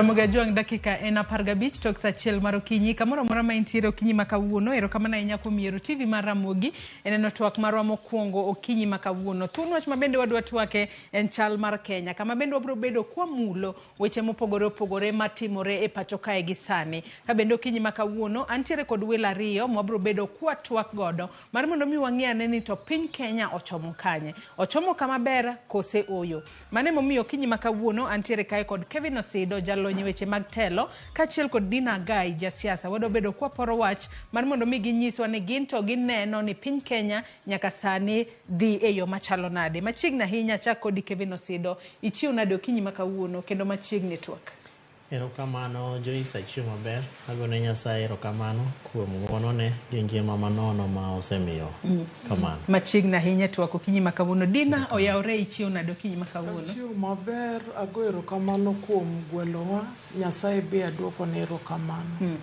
Ramogi Ajwang' dakika en 15 tok saa 1 mar okinyi kamoro amora ma intiere okinyi ma kawuono. Erokamano ahinya kuom yiero TV mar Ramogi e neno twak marwa mokwongo okinyi ma kawuono. Thuon wach ma bende wadwa twake en chal mar Kenya kama bende wabiro bedo kwamulo weche mopogore opogore matimore e pacho kae gi sani. Ka bende okinyi ma kawuono antiere kod welo ariyo mwabiro bedo kwatwak godo mar mondo mi wang'e ane ni to piny Kenya ochomo kanye. Ochomo kama ber kose ooyo? Mano emomiyo okinyi ma kawuono antiere kae kod Kevin Osido, jalony e weche mag telo, kaachiel kod Dina Agai, jasiasa. Wadwa bedo kwaporo wach mar mondo mi ginyiswa ni gin to gineno ni piny Kenya nyaka sani dhi e yo machalo nade. Machiegni ahinya achak kodi Kevin Osido, ichiew nade okinyi ma kawuono kendo machiegni twak? Erokamano Joyce, achiew maber. Agone Nyasaye erokamano kuom ng'wonone gi ngima manono ma osemiyo. Kamano. Machiegni ahinya twak okinyi ma kawuono. Dina oyawre, ichiew nade okinyi ma kawuono? Achiew maber, ago erokamano kuom gwelowa. Nyasaye be aduokone erokamano.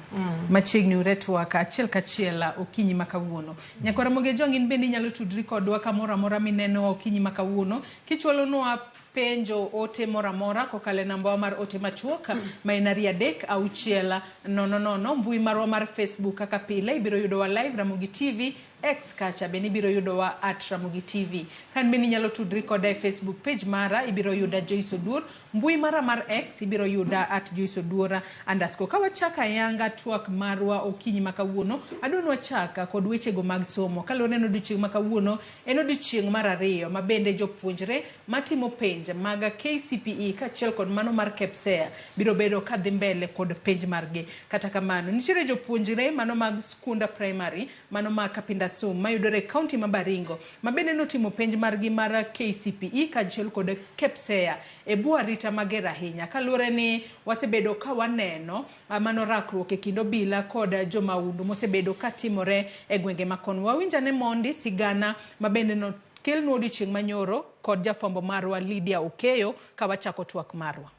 Machiegni ure twak achiel kachiel okinyi ma kawuono. Nyakwar Ramogi Ajwang' in bende inyalo tudri kodwa kamoro amora minenowa okinyi ma kawuono kichwalonwa penjo ote moro amora kokalo e nambawa mar ote machuok ma en 2 3 6 0 0. Mbui marwa mar Facebook kaka pile ibiro yudowa live Ramogi TV, X kacha bende ibiro yudowa at Ramogi TV. Kan bende inyalo tudri koda e Facebook page mara ibiro yuda Joyce Oduor, mbui mara mar X ibiro yuda at Joyce Oduor underscore. Ka wachako ayanga twak marwa okinyi ma kawuono, adwa ni wachak kod wechego mag somo. Kaluwore ni odiochieng' ma kawuono en odiochieng' mar ariyo ma bende jopuonjre matimo penj mag KCPE kaachiel kod mano mar KPSEA biro bedo kadhi mbele kod penj margi. Kata kamano, nitiere jopuonjre mano mag skund primary mano ma Kapindasum mayudore e kaunti ma Baringo ma bende notimo penj margi mar KCPE kaachiel kod KPSEA e bwo arita mager ahinya. Kaluwore ni wasebedo ka waneno mano rakruok e kind obila kod jomahundu mosebedo katimore e gwenge ma kono. Wawinj ane mondi sigana ma bende nokelnwa odiochieng' manyoro kod jafwambo marwa Lydia Okeyo ka wachako twak marwa.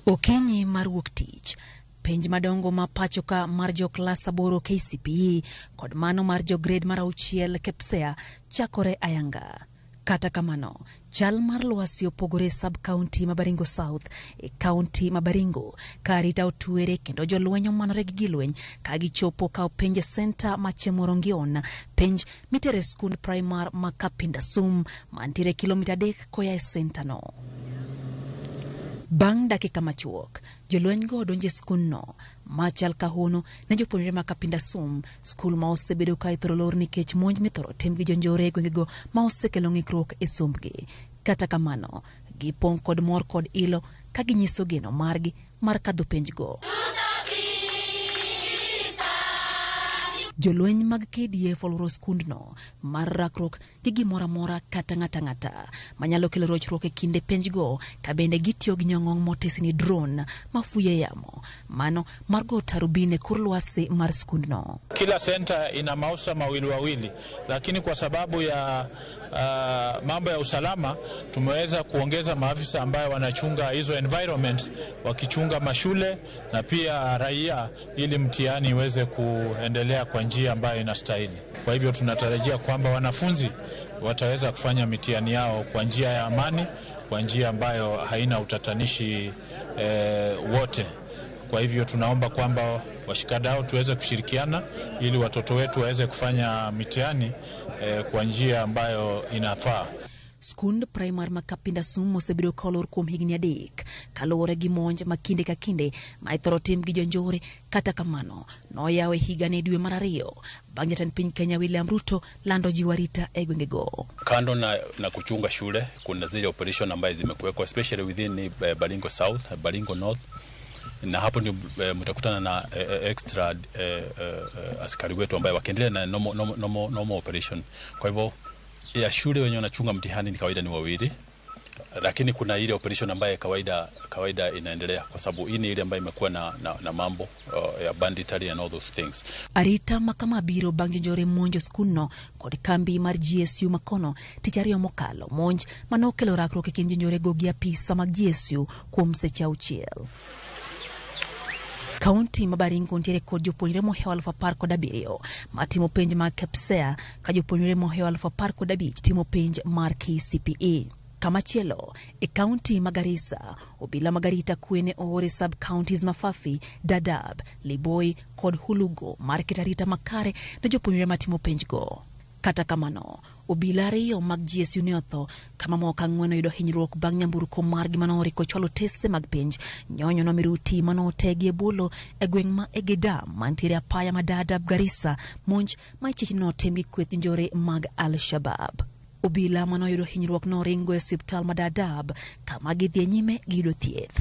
Okinyi mar wuok tich, penj madongo ma pacho ka mar jo klas 8 KCPE kod mano mar jo grade mar 6 KPSEA chakore ayanga. Kata kamano, chal mar lwasi opogore e sub county ma Baringo South e county ma Baringo ka arita otwere kendo jolweny omanore gi gilweny ka gichopo kawo penj e senta ma Chemorongion, penj mitere e skund primar ma Kapindasum mantiere kilomita 3 koya e senta no. Bang' dakika machuok, jolweny go donjo e skundno machal ka hono ne jopuonjre ma Kapindasum, skul ma osebedo ka ithoro lor nikech monj mithoro tim gi jonjore e gwengego ma osekelo ng'ikruok e sombgi. Kata kamano, gipong' kod mor kod ilo ka ginyiso geno margi mar kadho penjgo. Jolweny mag KDF olworo skundno mar rakruok gi gimoro amora kata ng'ata ang'ata manyalo kelo rochruok e kinde penjgo ka bende gitiyo gi nyong'ong' motesi ni drone mafuyo e yamo mano mar go tarubin e kor lwasi mar skundno. Kila senta ina maafisa mawili wawili, lakini kwa sababu ya mambo ya usalama tumeweza kuongeza maafisa ambayo wanachunga hizo environment, wakichunga mashule na pia raia, ili mtihani iweze kuendelea kwa njia ambayo inastahili. Kwa hivyo tunatarajia kwamba wanafunzi wataweza kufanya mitihani yao kwa njia ya amani, kwa njia ambayo haina utatanishi wote. Kwa hivyo tunaomba kwamba washikadau tuweze kushirikiana ili watoto wetu waweze kufanya mitihani kwa njia ambayo inafaa. Skund primar ma Kapindasum osebedo ka olor kuom higni 3 kaluwore gi monj ma kinde ka kinde ma ithoro tim gi jonjore. Kata kamano, noyawe higani dwe mar 2 bang' jatend piny Kenya William Ruto lando jiwo arita e gwengego. Kando na kuchunga shule, kuna zile operation ambazo zimekuwekwa especially within Baringo South, Baringo North, na hapo ndio mtakutana na extra askari wetu ambaye wakiendelea na normal operation. Kwa hivyo ya shule wenye wanachunga mtihani ni kawaida ni wawili, lakini kuna ile operation ambayo kawaida inaendelea kwa sababu hii ni ile ambayo imekuwa na mambo ya banditry and all those things. Arita makama biro bang' jonjore monjo skundno kod kambi mar GSU makono tich ariyo mokalo, monj manokelo rakruok e kind jonjore go gi apisa mag GSU kuom seche 6. Kaunti ma Baringo nitiere kod jopuonjre mohewo 17,000 matimo penj mag KPSEA ka jopuonjre mohewo 15,000 timo penj mar KCPE. Kamachielo, e kaunti ma Garissa, obila mag arita kwe ne oor e sub-counties ma Fafi, Dadaab, Liboi kod Hulugo mar keto arita makare ne jopuonjre matimo penjgo. Kata kamano, obila ariyo mag GSU ne otho ka mamoko ang'wen oyudo hinyruok bang' nyamburko margi mane oriko ochwalo otese mag penj nyonyono miruti mane otegi e bolo e gweng' ma Egedam mantiere apaya ma Dadaab Garissa, monj ma ichich ni notim gi kweth njore mag Al-Shabaab. Obila mane oyudo hinyruok noringo e osiptal ma Dadaab kama gidhi nyime gi yudo thieth.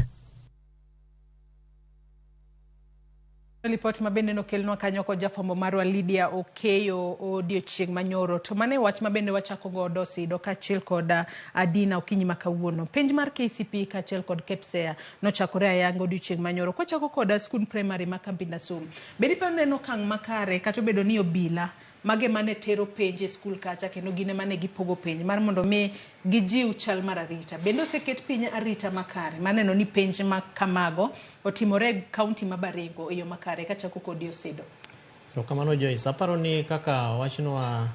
Lipot ma bende nokelnwa kanyo kod jafwambo marwa Lydia Okeyo odiochieng' manyoro. To mano e wach ma bende wachako godo Sido kaachiel kod Adina okinyi ma kawuono. Penj mar KCPE kaachiel kod KPSEA nochakore ayanga odiochieng' manyoro. Kwachako kod skund primary ma Kambi Ndasum. Bende iparo ni en okang' makare kata obedo ni obila Mago ema ne tero penj e skul kacha kendo gin ema ne gipogo penj mar mondo mi gijiw chal mar arita. Bende oseket piny arita makare mar neno ni penj ma kamago otimore e kaunti ma Baringo e yo makare kachako kodi Osido. Erokamano Joyce. Aparo ni kaka owachnwa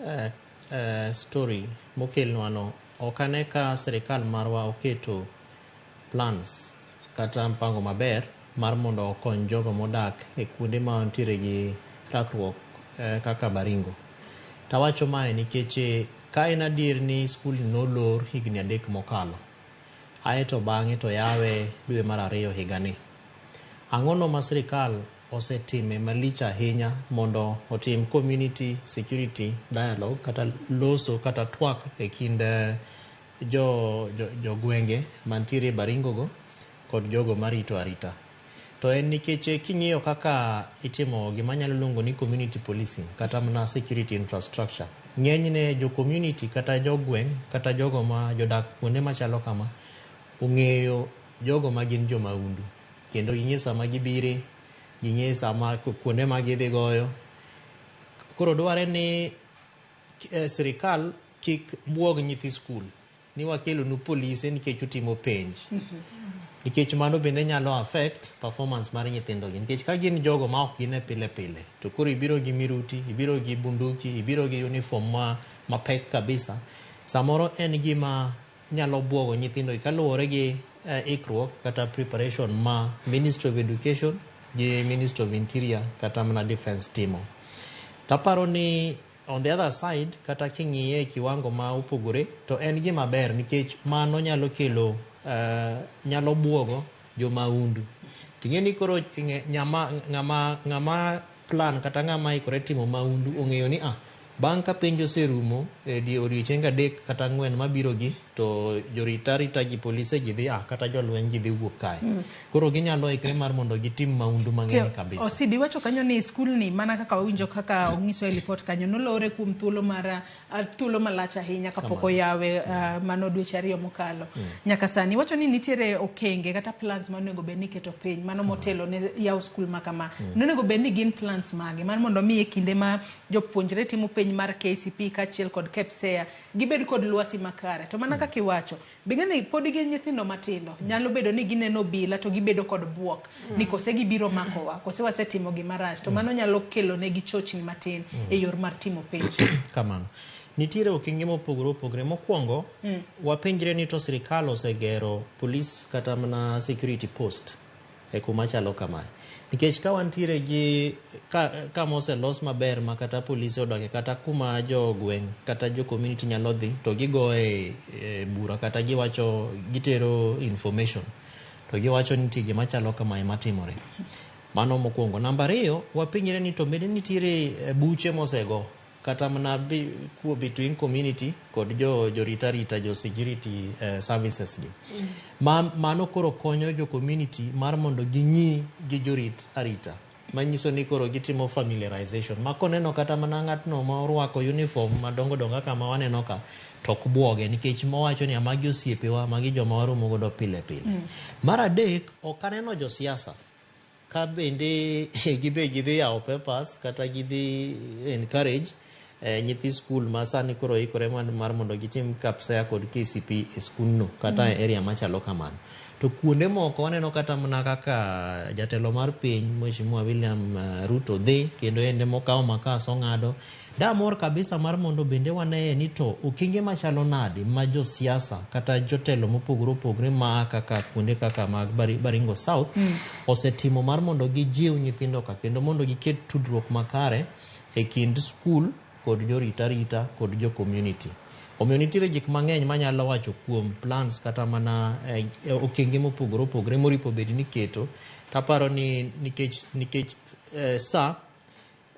eh, eh, story mokelnwa no, ok ane ka sirikal marwa oketo plans kata mpango maber mar mondo okony jogo modak e kuonde ma nitiere gi rakruok eh, kaka Baringo. Tawacho mae nikech eh, ka en adier ni skul nolor higni adek mokalo, aeto bang'e to yawe dwe mar ariyo higani. Ang'ono ma sirikal osetime malich ahinya mondo otim community security dialogue kata loso kata twak e kind eh, jo, jo, jogwenge mantiere Baringo go kod jogo marito arita. To en nikech eh, king'iyo kaka itimo gima anyalo luongo ni community policing kata mana security infrastructure, ng'enyne jo community kata jogweng' kata jogo ma jodak kuonde machalo kama ong'eyo jogo ma gin jo mahundu kendo ging'e sama gibire, ging'e sama kuonde ma gidhi goyo. Koro dware ni eh, sirikal kik buog nyithi skul ni wakelonu polise nikech utimo penj nikech mano bende nyalo affect performance mar nyithindogi nikech ka gin jogo ma ok gine pile pile to koro ibiro gi miruti ibiro gi bunduki ibiro gi uniform ma mapek kabisa samoro en gima nyalo buogo nyithindogi kaluwore gi eh, ikruok kata preparation ma Ministry of Education gi Ministry of Interior kata mana Defense timo taparo ni On the other side, kata king'iye e kiwango ma opogore, to en gima ber nikech mano nyalo kelo, uh, nyalo buogo jo mahundu. Ting'e ni koro nyama, ng'ama, ng'ama plan kata ng'ama ikore timo mahundu ong'eyo ni ah, bang' ka penj oserumo e di odiochienge adek kata ang'wen mabiro gi to jorit arita gi polise gi dhi ah, kata jolweny gi dhi wuok kae. Koro ginyalo ikre mar mondo gitim mahundu mang'eny kabisa. Osidi wacho kanyo ni skulni mana kaka wawinjo kaka onyiso e lipot kanyo nolore kuom thuolo mar thuolo malach ahinya kapok oyawe mano dweche ariyo mokalo. Nyaka sani wacho ni nitiere okenge kata plans ma onego bed ni iketo piny mano motelo ne yawo skul ma kama. Nonego bed ni gin plans mage mar mondo mi e kinde ma jopuonjre timo penj mar KCPE kaachiel kod KPSEA gibed kod lwasi makare. To mana kaka iwacho Be ni pod gin nyithindo matindo, nyalo bedo ni gineno obila to gibedo kod buok ni kose gibiro makowa, kose wasetimo gima rach, to mano nyalo kelo negi chochni matin e yor mar timo penj. Kamano. Nitiere okenge mopogore opogore. Mokwongo, wapenjre ni to sirikal osegero police kata mana security post e kuma chalo kamae. Nikech ka wantiere gi ka, kama oselos maber ma kata polise odake kata kuma jogweng' kata jo community nyalo dhi to gigoye e bura kata giwacho gitero information to giwacho ni nitie gima chalo kamae matimore. Mano mokwongo. Namba ariyo, wapenjre ni to bende nitiere buche mosego kata mana kuo between community kod jo jorit arita jo security services gi. Ma, mano koro konyo jo community mar mondo ging'i gi jorit arita manyiso ni koro gitimo familiarization ma koneno kata mana ng'atno ma orwako uniform madongo dongo kaka ma waneno ka to ok buoge nikech mowacho ni magi osiepewa magi joma waromo godo pile pile. Mar adek ok aneno josiasa Ka bende gibe gidhi yawo papers kata gidhi encourage nyithi skul ma sani koro ikore mar mondo gitim KPSEA kod KCPE e skundno kata e area machalo kamano. To kuonde moko waneno kata mana kaka jatelo mar piny Mheshimiwa William Ruto dhi kendo en mokawo makas ong'ado. Damor kabisa mar mondo bende waneye ni to okenge machalo nade ma josiasa kata jotelo mopogore opogore ma kaka kuonde kaka mag Baringo South osetimo mar mondo gijiw nyithindo ka kendo mondo giket tudruok makare e kind skul kod jorit arita kod jo community. Omiyo nitiere gik mang'eny manyalo wacho kuom plans kata mana okenge mopogore opogore moripo bed ni keto. Taparo ni nikech sa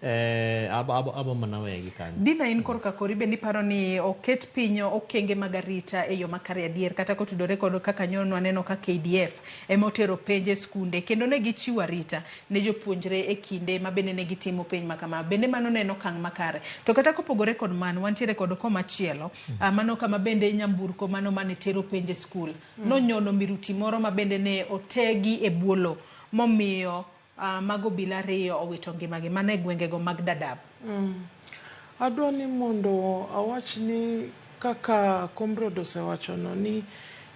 abo mana wegi kanyo. Dina, in korka kori bende iparo ni oket piny okenge mag arita e yo makare adier, kata kotudore kod kaka nyono waneno ka KDF ema otero penj e skunde kendo ne gichiwo arita ne jopuonjre e kinde ma bende ne gitimo penj ma kama, bende mano ne en okang' makare? To kata kopogore kod mano, wantiere kod komachielo, mano kama bende nyamburko mano mane tero penj e skul nonyono miruti moro ma bende ne otegi e bwo lo momiyo mago obila ariyo owito ngimagi mana e gwengego mag Dadaab. Adwa ni mondo awach ni kaka comrade osewachono ni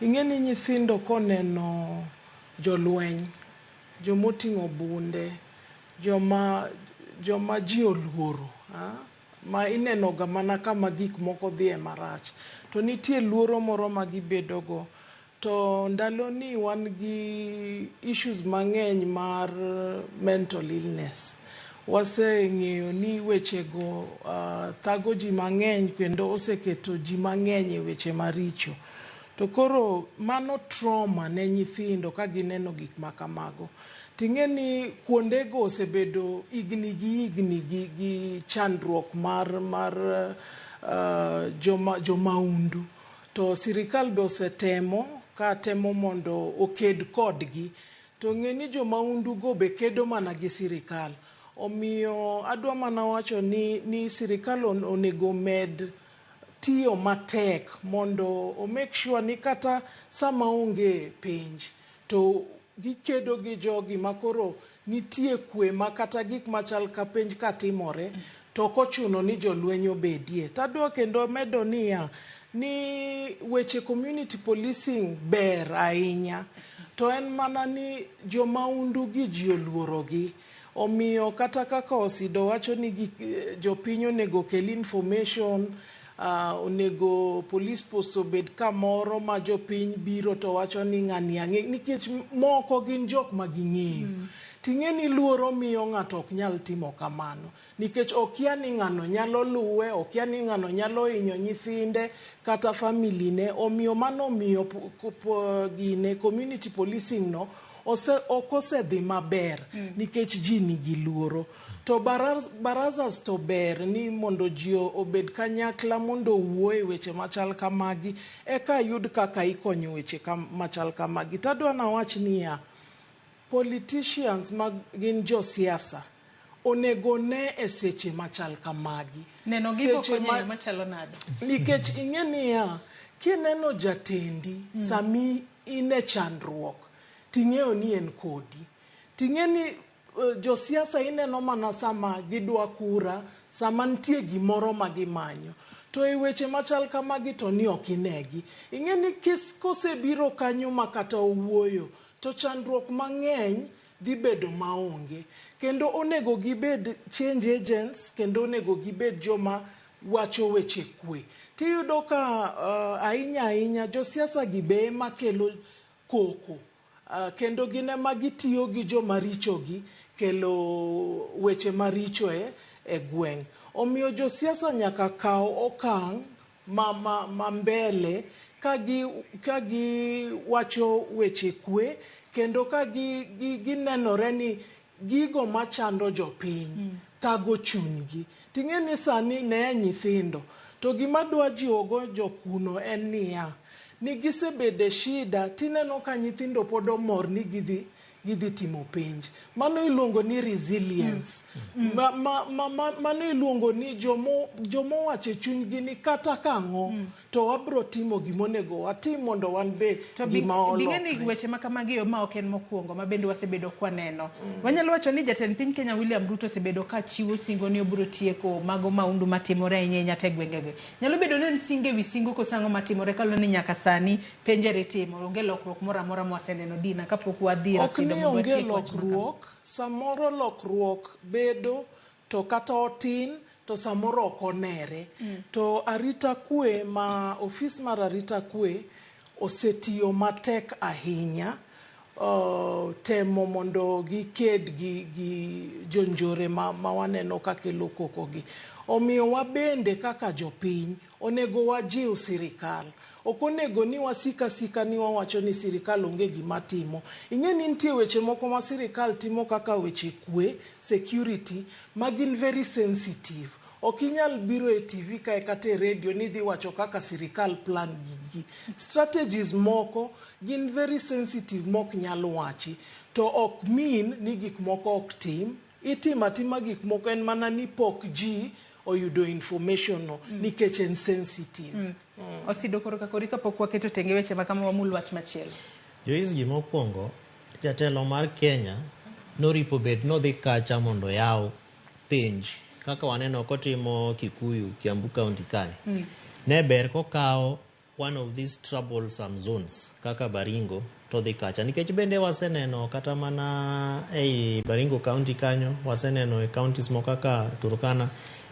ing'e ni nyithindo koneno jolweny, jomoting'o bunde, joma ji oluoro, ma ineno ga mana kama gik moko dhiye marach, to nitie luoro moro ma gibedo go. To ndalo ni wan gi issues mang'eny mar mental illness. Waseng'eyo ni wechego thago ji mang'eny kendo oseketo ji mang'eny e weche maricho. To koro mano trauma ne nyithindo ka gineno gik ma kamago. Ting'e ni kuondego osebedo higni gi higni gi chandruok mar jomaundu. To sirikal be osetemo ka temo mondo oked kodgi. To ng'e ni jomaundu go be kedo mana gi sirikal. Omiyo adwa mana wacho ni sirikal onego med tiyo matek mondo o make sure ni kata sama onge penj to gikedo gi jogi makoro nitie kwe ma kata gik machal ka penj ka timore to ok ochuno ni jolweny obedie. Tadwa kendo medo niya, ni weche community policing ber ahinya to en mana ni jomaundu gi ji oluoro gi. Omiyo kata kaka Osido wacho ni jopiny onego okel information, onego police post obed kamoro ma jopiny biro to wacho ni ng'ani ang'e, nikech moko gin jok ma ging'eyo. Ting'e ni luoro miyo ng'ato ok nyal timo kamano nikech okia ni ng'ano nyalo luwe, okia ni ng'ano nyalo hinyo nyithinde kata family ne. Omiyo mano omiyo gine community policing no ok osedhi maber nikech ji nigi luoro. To barazas to ber ni mondo ji obed kanyakla mondo owuo e weche machal kamagi eka yud kaka ikonyo weche machal kamagi. Tadwa nawach niya, politicians ma gin josiasa onego ne e seche machal kamagi. Neno gigo konyo e yo machalo nade? Nikech ing'e niya, kineno jatendi sami in e chandruok, ting'eyo ni en kodi. Ting'e ni josiasa ineno mana sama gidwa kura, sama nitie gimoro ma gimanyo. To e weche machal kamagi to ni ok inegi. Ing'e ni kosebiro kanyo ma kata owuoyo, to chandruok mang'eny dhi bedo maonge. Kendo onego gibed change agents, kendo onego gibed joma wacho weche kwe. Tiyudo ka ahinya ahinya josiasa gi be ema kelo koko. Kendo gin ema gitiyo gi joma richo gi kelo weche maricho e gweng'. Omiyo josiasa nyaka kaw okang' ma mbele ka giwacho weche kwe kendo ka ginenore ni gigo machando jopiny thago chunygi. Ting'e ni sani ne nyithindo to gima dwa jiwogo jokuno en niya, ni gisebedo e shida tineno ka nyithindo pod omor ni gidhi timo penj. Mano iluongo ni resilience. Mano iluongo ni jomowacho e chunygi ni kata kang'o. to wabro timo gimonego watim mondo wan be To gima bing'e ni olokre. weche ma kamagi ma ok en mokwongo ma bende wasebedo kwaneno. Wanyalo wacho ni jatend piny Kenya William Ruto osebedo ka chiwo singo ni obiro tieko mago maundu matimore ahinya ahinya te gwengegi. Nyalo bedo ni en singo ewi singo koso ang'o matimore kaluwore ni nyaka sani penjere itimo onge lokruok moro amora mwaseneno Dina kapok wadhi Ok Osido ni mondo onge watiek wach ma kama. lokruok, samoro lokruok bedo to kata otin to samoro ok onere. To arita kwe ma ofis mar arita kwe osetiyo matek ahinya temo mondo giked gi jonjore ma waneno ka kelo koko gi. Omiyo wabende kaka jopiny onego wajiw sirikal. Ok onego ni wasik asika ni wawacho ni sirikal onge gima timo. Ing'e ni nitie weche moko ma sirikal timo kaka weche kwe, security, ma gin very sensitive. Ok inyal biro e TV kae kata e radio ni idhi wacho kaka sirikal plan gigi. Strategies moko gin very sensitive mok nyal wachi. To ok mean ni gik moko ok tim. Itimo atima gik moko en mana ni pok ji oyudo information no nikech en sensitive. Osido koro kakori kapok waketo tenge weche ma kama wamul wach machielo. Joyce gimokwongo, jatelo mar Kenya noripo bet nodhi kacha mondo oyaw penj kaka waneno kotimo Kikuyu, Kiambu County kae. Ne ber kokawo one of these troublesome zones kaka Baringo to dhi kacha nikech bende waseneno kata mana ei Baringo County kanyo waseneno e counties moko kaka Turkana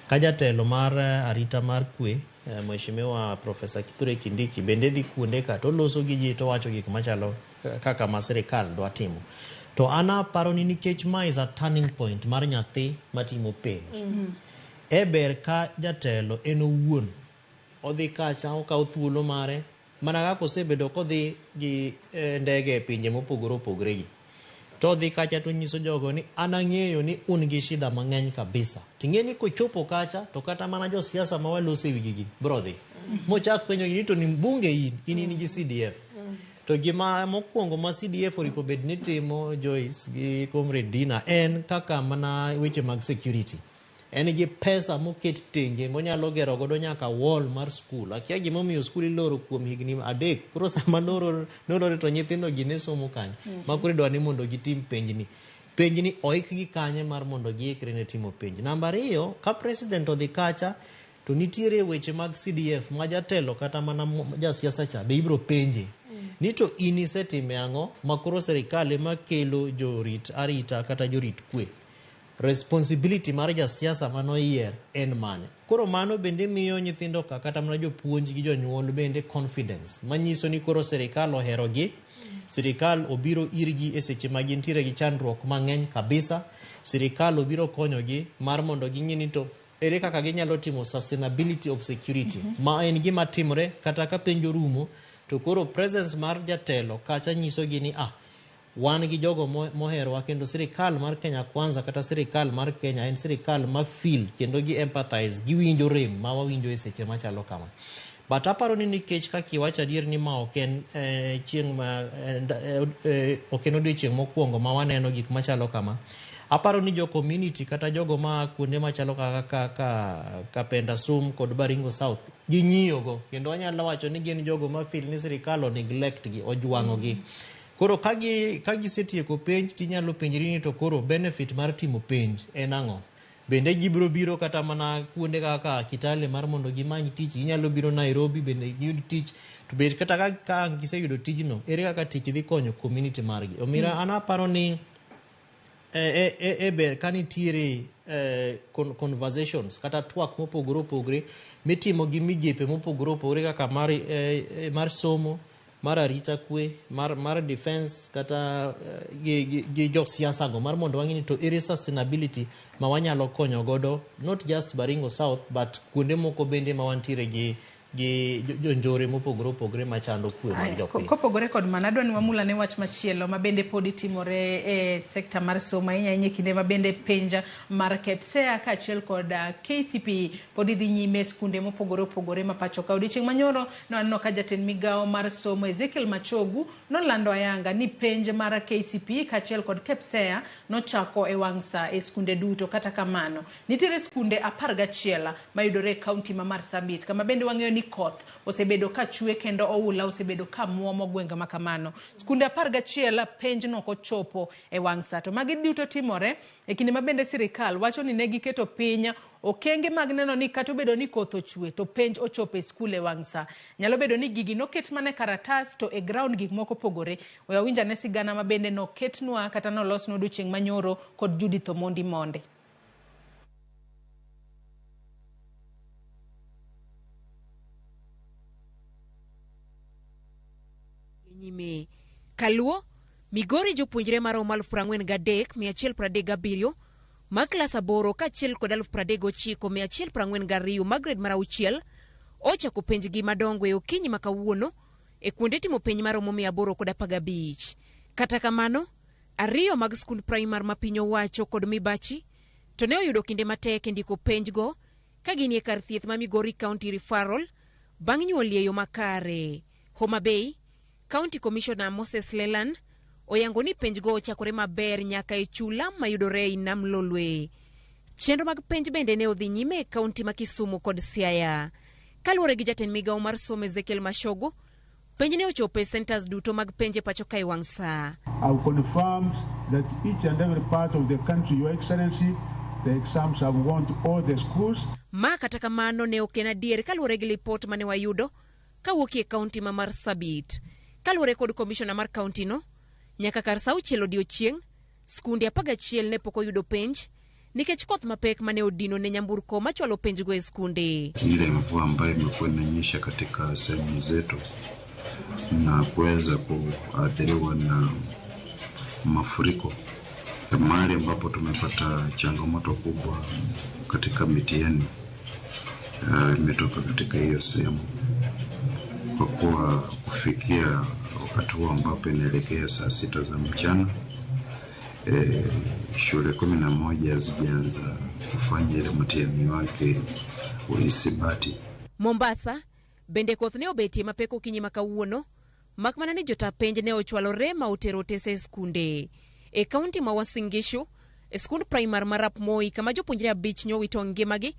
ka jatelo mar arita mar kwe Mheshimiwa Professor Kithure Kindiki bende dhi kuonde ka to loso gi ji to wacho gik machalo kaka ma sirikal dwa timo. To an aparo ni nikech ma is a turning point mar nyathi matimo penj. E ber ka jatelo en owuon odhi kacha okawo thuolo mare mana kaka osebedo kodhi gi ndege e pinje mopogore opogore gi. To odhi kacha to nyiso jogo ni an ang'eyo ni un gi shida mang'eny kabisa. Ting'e ni kochopo kacha to kata mana josiasa ma waloso e wigi gi bro dhi. Mochak penjo gi ni to ni mbunge in gi CDF. To gima mokwongo ma CDF oripo bed ni timo Joyce gi Comrade Dina en kaka mana weche mag security. En gi pesa moket tenge monyalo gero godo nyaka wall mar skul. Akia gimomiyo skul iloro kuom higni 3. Koro sama nolore to nyithindo gi ne somo kanye. Ma koro idwa ni mondo gitim penjni. Penjni oikgi kanye mar mondo giikre ne timo penj. Namba 2, ka president odhi kacha to nitiere weche mag CDF ma jatelo kata mana jasiasa cha be ibro penje. Ni to in isetime ang'o ma koro sirikal ema kelo jorit arita kata jorit kwe. Responsibility mar jasiasa manoyier en mane? Koro mano bende miyo nyithindo ka kata mana jopuonj gi jonyuol bende confidence manyiso ni koro sirikal oherogi, sirikal obiro irgi e seche ma gintiere gi chandruok mang'eny kabisa, sirikal obiro konyogi mar mondo ging'e ni to ere kaka ginyalo timo sustainability of security ma en gima timre kata ka penj orumo to koro presence mar jatelo kacha nyisogi ni wan gi jogo moherowa kendo sirikal mar Kenya Kwanza kata sirikal mar Kenya en sirikal ma feel kendo gi empathize giwinjo rem ma wawinjo e seche machalo kama. But aparo ni nikech kaka iwacho adier ni ma ok en chieng' ma ok en odiochieng' mokwongo ma waneno gik machalo kama. Aparo ni jo community kata jogo ma kuonde machalo kaka Kapenda Sum kod Baringo South ging'iyogo kendo anyalo wacho ni gin jogo ma feel ni sirikal o neglect gi ojwang'o gi. Koro ka gisetieko penj tinyalo penjri ni to koro benefit mar timo penj en ang'o? Bende gibiro biro kata mana kuonde kaka Kitale mar mondo gimany tich, ginyalo biro Nairobi bende giyud tich. To bed kata ka giseyudo tijno, ere kaka tich dhi konyo community margi? Omiyo an aparo ni e ber ka nitiere conversations kata twak mopogore opogore mitimo gi migepe mopogore opogore kaka mar somo, mar arita kwe, mar defense kata gi josiasa go mar mondo wang'e ni to ere sustainability ma wanyalo konyo godo not just Baringo South but kuonde moko bende ma wantiere gi jonjore mopogore opogore machando kwe mag jopiny. Kopogore kod mano, adwa ni wamul ane wach machielo ma bende pod timore e sekta mar somo ahinya ahinya e kinde ma bende penj mar KPSEA kaachiel kod KCPE pod dhi nyime e skunde mopogore opogore ma pacho ka. Odiochieng' manyoro nwaneno ka jatend migawo mar somo Ezekiel Machogu nolando ayanga ni penj mar KCPE kaachiel kod KPSEA nochako e wang' sa e skunde duto. Kata kamano, nitiere skunde 11 mayudore e kaunti ma Marsabit kama bende wang'eyo ni koth osebedo ka chwe kendo oula osebedo ka muomo gwenge ma kamano. Skunde 11 penj nok ochopo e wang' sa. To magi duto timore e kinde ma bende sirikal wacho ni ne giketo piny okenge mag neno ni kata obedo ni koth ochwe to penj ochopo e skul e wang' sa. Nyalo bedo ni gigi noket mana e karatas to e ground gik moko opogore. We wawinj ane sigana ma bende noketnwa kata nolosnwa odiochieng' manyoro kod Judith Omondi Monde. Nyime. Kaluo, Migori jopuonjre maromo 43,137 mag klas aboro kaachiel kod 39,142 mag gred mar auchiel ochako penjgi madongo e okinyi ma kawuono e kuonde timo penj maromo 815. Kata kamano, ariyo mag skund praimar ma piny owacho kod Mibachi to ne oyudo kinde matek e ndiko penjgo ka ginie kar thieth ma Migori County Referral bang' nyuol e yo makare. Homa Bay, County Commissioner Moses Lelan oyango ni penjgo ochakore maber nyaka e chula mayudore ei Nam Lolwe. Chenro mag penj bende ne odhi nyime e kaunti ma Kisumu kod Siaya. Kaluwore gi jatend migawo mar somo Ezekiel Machogu, penj ne ochopo e centers duto mag penj e pacho kae wang' saa. I've confirmed that each and every part of the country, Your Excellency, the exams have gone to all the schools. Ma kata kamano ne ok en adier kaluwore gi lipot mane wayudo kawuok e kaunti ma Marsabit. Kaluwore kod komishona mar kaunti no, nyaka kar saa auchiel odiochieng', skunde 11 ne pok oyudo penj nikech koth mapek mane odino ne nyamburko machwalo penjgo e skunde. Ile mvua ambayo imekuwa inanyesha katika sehemu zetu na kuweza kuathiriwa na mafuriko, mahali ambapo tumepata changamoto kubwa katika mitihani imetoka katika hiyo sehemu, kwa kuwa kufikia wakati huo ambapo inaelekea saa 6 za mchana, shule 11 hazijaanza kufanya ile mtihani wake wa hisabati. Mombasa bende koth ne obetie mapek okinyi ma kawuono, mak mana ni jota penj ne ochwalore ma otero otese e skunde. E kaunti ma Uasin Gishu, e skund primar mar Arap Moi kama jopuonjre 5 nowito ngimagi,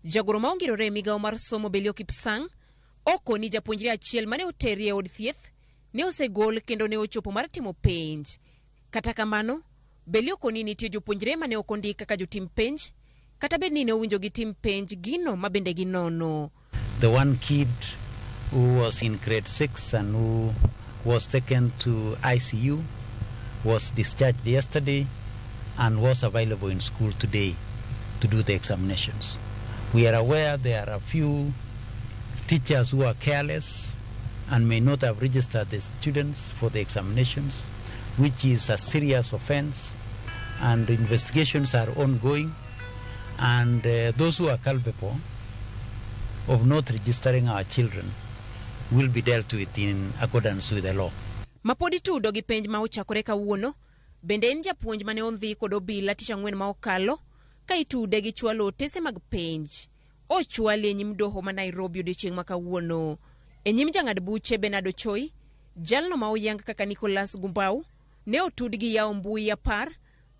jagoro ma ongirore e migawo mar somo Belio Kipsang okoni japuonjre achiel mane oteri e od thieth ne osegol kendo ne ochopo mar timo penj. Kata kamano, Belio koni nitie jopuonjre mane ok ondik kaka jotim penj, kata bed ni ne owinjo gitim penj gino ma bende ginono. The one kid who was in grade 6 and who was taken to ICU was discharged yesterday and was available in school today to do the examinations. We are aware there are a few teachers who are careless and may not have registered the students for the examinations, which is a serious offense, and investigations are ongoing, and those who are culpable of not registering our children will be dealt with in accordance with the law. Mapodi tudo gi penj ma ochakore kawuono, bende en japuonj mane ondhi kod obila tich ang'wen ma okalo ka itude gi chwalo otese mag penj. Ochwali e nyim doho ma Nairobi odiochieng' ma kawuono. E nyim jang'ad buche Bernard Ochoi, jalno ma oyang kaka Nicholas Gumbau ne otud gi yawo mbui 10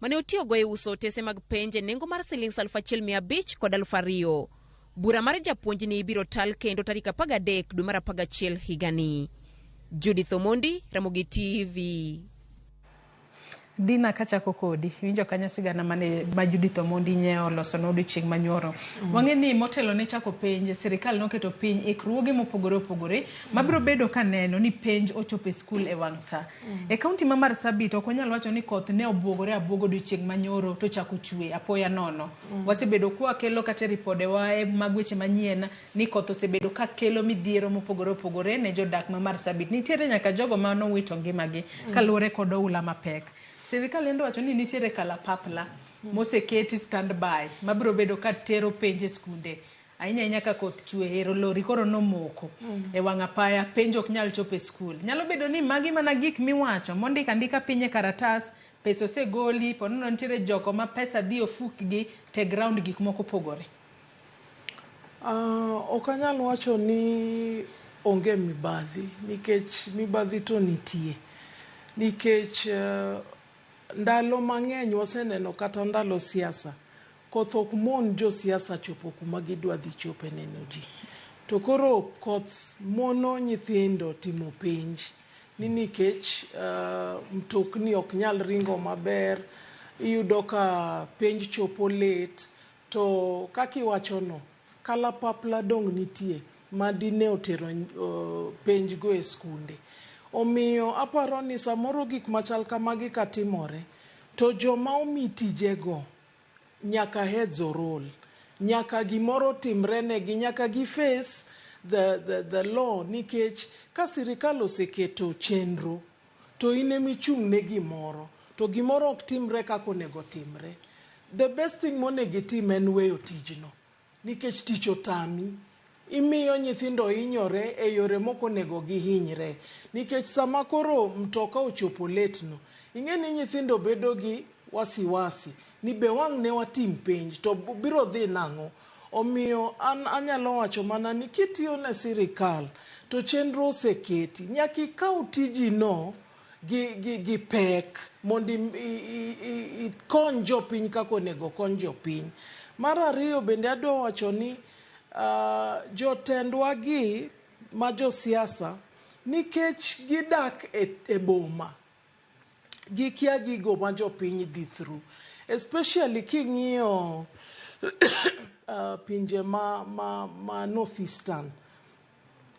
mane otiyogo e uso otese mag penj e nengo mar siling 1500 kod 2000. Bura mar japuonjni ibiro tal kendo tarik 13 dwe mar 11 higani. Judith Omondi, Ramogi TV. Dina, kachako kodi, iwinjo kanyo sigana mane ma Judith Omondi nye oloso ne odiochieng' manyoro. Wang'e ni motelo ne chako penj, sirikal noketo piny ikruoge mopogore opogore mabiro bedo ka neno ni penj ochopo e skul e wang' sa. E kaunti ma Marsabit ok wanyal wacho ni koth ne obuogore abuoga odiochieng' manyoro to chako chwe apoya nono. Wasebedo kwa kelo kata ripodewa e mag weche manyien ni koth osebedo ka kelo midhiero mopogore opogore ne jodak ma Marsabit. Nitiere nyaka jogo ma nowito ngimagi kaluwore kod oula mapek. Sirikal nendo wacho ni nitiere kalapapla moseketi standby mabiro bedo ka tero penj e skunde ahinya ahinya ka koth chwe, ero lori koro nomoko e wang' apaya, penj ok nyal chopo e skul. Nyalo bedo ni magi mana gik miwacho mondik andika piny e karatas, pesa osegoli, ponono nitiere joko ma pesa dhi ofukgi te ground gik moko opogore. Ok anyal wacho ni onge mibadhi, nikech mibadhi to nitie. Nikech ndalo mang'eny waseneno kata ndalo siasa, koth ok mon josiasa chopo kuma gidwa dhi chope neno ji. To koro koth mono nyithindo timo penj ni nikech mtokni ok nyal ringo maber, iyudo ka penj chopo late to kaka iwachono kalapapla dong' nitie ma dine otero penj go e skunde. Omiyo aparo ni samoro gik machal kamagi katimore to joma omi tijego nyaka heads roll, nyaka gimoro timre negi, nyaka gi face the law nikech ka sirikal oseketo chenro to in emichung' ne gimoro to gimoro ok timre kaka onego timre. The best thing monego itim en weyo tijno nikech tich otami. Imiyo nyithindo hinyore e yore mok onego gihinyre nikech sama koro mtoka ochopo late no, ing'e ni nyithindo bedo gi wasiwasi ni be wang' ne watim penj to biro dhi nang'o. Omiyo an anyalo wacho mana ni kitiyo ne sirikal to chenro oseketi, nyaka ikaw tiji no gi pek mondo ikony jopiny kaka onego kony jopiny. Mar ariyo bende adwa wacho ni jotendwa gi ma josiasa nikech gidak e boma, gikia gigo ma jopiny dhi through. Especially king'iyo pinje ma North Eastern,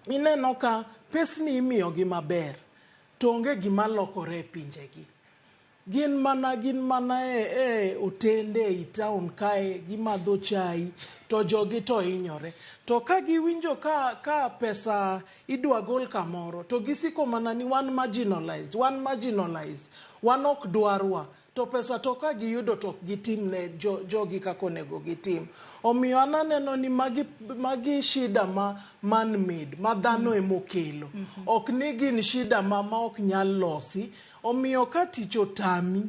ineno ka pesni imiyogi maber to onge gima lokore e pinjegi. Gin mana e otende ei town kae gimadho chai to jogi to hinyore. To ka giwinjo ka pesa idwa gol kamoro to gisiko mana ni wan marginalized, wan marginalized, wan ok dwarwa. To pesa to ka giyudo to ok gitim ne jogi kaka onego gitim. Omiyo an aneno ni magi shida ma man made, ma dhano emokelo. Ok ni gin shida ma ok nyal losi. Omiyo ka tich otami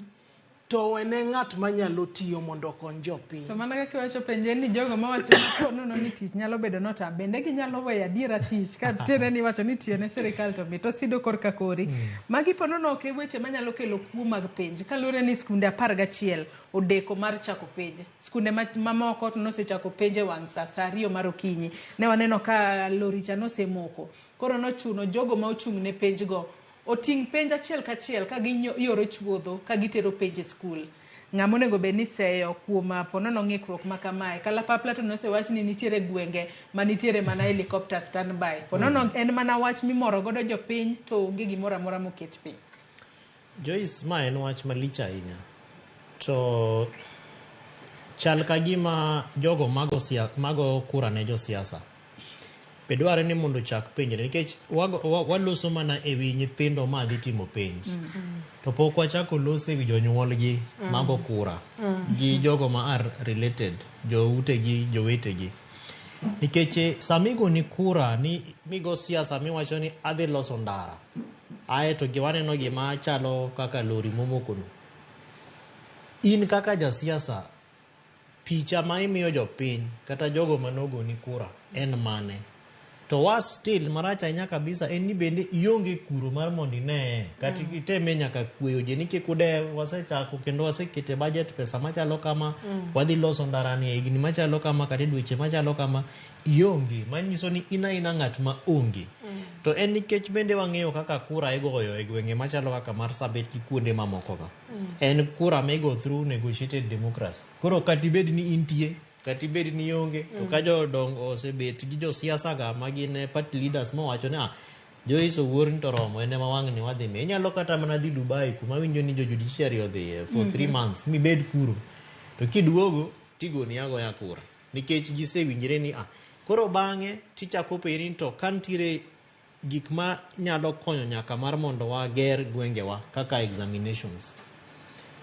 to wene ng'at manyalo tiyo mondo okony jopiny. To mana kaka iwacho penjo en ni jogo mawacho ni ponono ni tich nyalo bedo notam, bende ginyalo weyo adiera tich ka tiende ni iwacho ni tiyo ne sirikal to mit osido korka kori. Magi ponono ok e weche manyalo kelo kuo mag penj kaluwore ni skunde 11 odeko mar chako penj. Skunde mamoko to nosechako penj e wang' sa, sa 2 mar okinyi. Ne waneno ka lori cha nosemoko. Koro nochuno jogo ma ochung' ne penj go oting' penj achiel kachiel ka giyoro chuodho ka gitero penj e skul. Ng'ama onego bed ni seyo kuom ponono ng'ikruok ma kamae. Kalapapla to nosewach ni nitiere gwenge ma nitiere mana helicopter standby. Ponono en mana wach mimoro godo jopiny to onge gimoro amora moket piny. Joyce, ma en wach malich ahinya. To chal ka gima jogo mago kura ne josiasa be dwarore ni mondo ochak penjre nikech waloso mana e wi nyithindo ma dhi timo penj to pok wachako loso e wi jonyuolgi mago kura gi jogo ma are related, joutegi, jowetegi, nikech sama igoni kura ni migo siasa miwacho ni adhi loso ndara ae to gi waneno gima chalo kaka lori momokono, in kaka jasiasa picha ma imiyo jopiny kata jogo manogoni kura en mane? To was still marach ahinya kabisa en ni bende ionge kuro mar mondo ineye kata iteme nyaka kweyo ji ni kik udew, wasechako kendo wasekete budget pesa machalo kama, wadhi loso ndarani e higni machalo kama kata e dweche machalo kama. Ionge, manyiso ni in aina ng'at ma onge. To en nikech bende wang'eyo kaka kura igoyo e gwenge machalo kaka Marsabit gi kuonde mamoko ga. En kura migo through negotiated democracy. Koro kata ibed ni intie kata ibed ni ionge, to ka jodongo osebet gi josiasa ga ma gin party leaders mowacho ni ah, Joyce Owuor ni to romo en ema wang'ni wadhi miye. Inyalo kata mana dhi Dubai kuma winjo ni jo judiciary odhiye for 3 months mibed kuro. To kiduogo tigoni agoya kura nikech gisewinjre ni ah, koro bang'e tichako penjri ni to ka nitiere gik ma nyalo konyo nyaka mar mondo wager gwengewa kaka examinations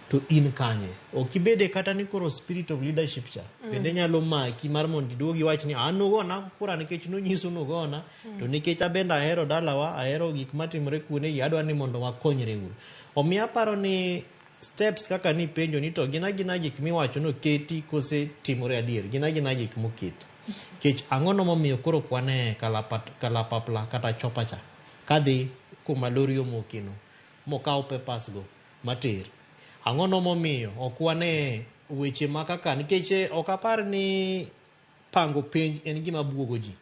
to in kanye? Ok ibede kata ni koro spirit of leadership cha bende nyalo maki mar mondo iduog iwach ni an nugona kura nikech nonyisu nugona, to nikech abende ahero dalawa, ahero gik matimore kuondegi, adwa ni mondo wakonyre uru. Omiyo aparo ni steps kaka nipenjo ni to gin agina gik miwacho noketi kose timore adier, gin agina gik moketi. Nikech ang'ono momiyo koro ok wane kalapapla kata chopa cha kadhi kuma lori omokeno mokaw papers go mater? Ang'ono momiyo ok wane weche ma kaka, nikech ok apar ni pango penj en gima buogo ji.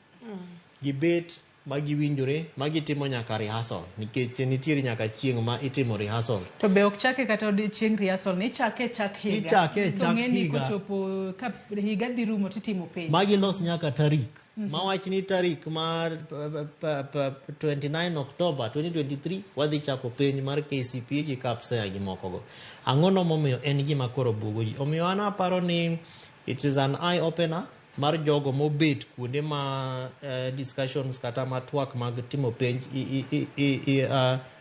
Gibet ma giwinjore ma gitimo nyaka rehearsal nikech nitiere nyaka chieng' ma itimo rehearsal. To be ok chake kata odiochieng' rehearsal ni ichake e chak higa. Ichake e To chak ng'e ni higa. kochopo ka higa dhi rumo titimo penj. Ma gilos nyaka tarik. Mawach ni tarik mar 29 October 2023 wadhi chako penj mar KCPE gi KPSEA gi mokogo. Ang'ono momiyo en gima koro buogo ji? Omiyo an aparo ni it is an eye opener mar jogo mobet kuonde ma discussions kata ma twak mag timo penj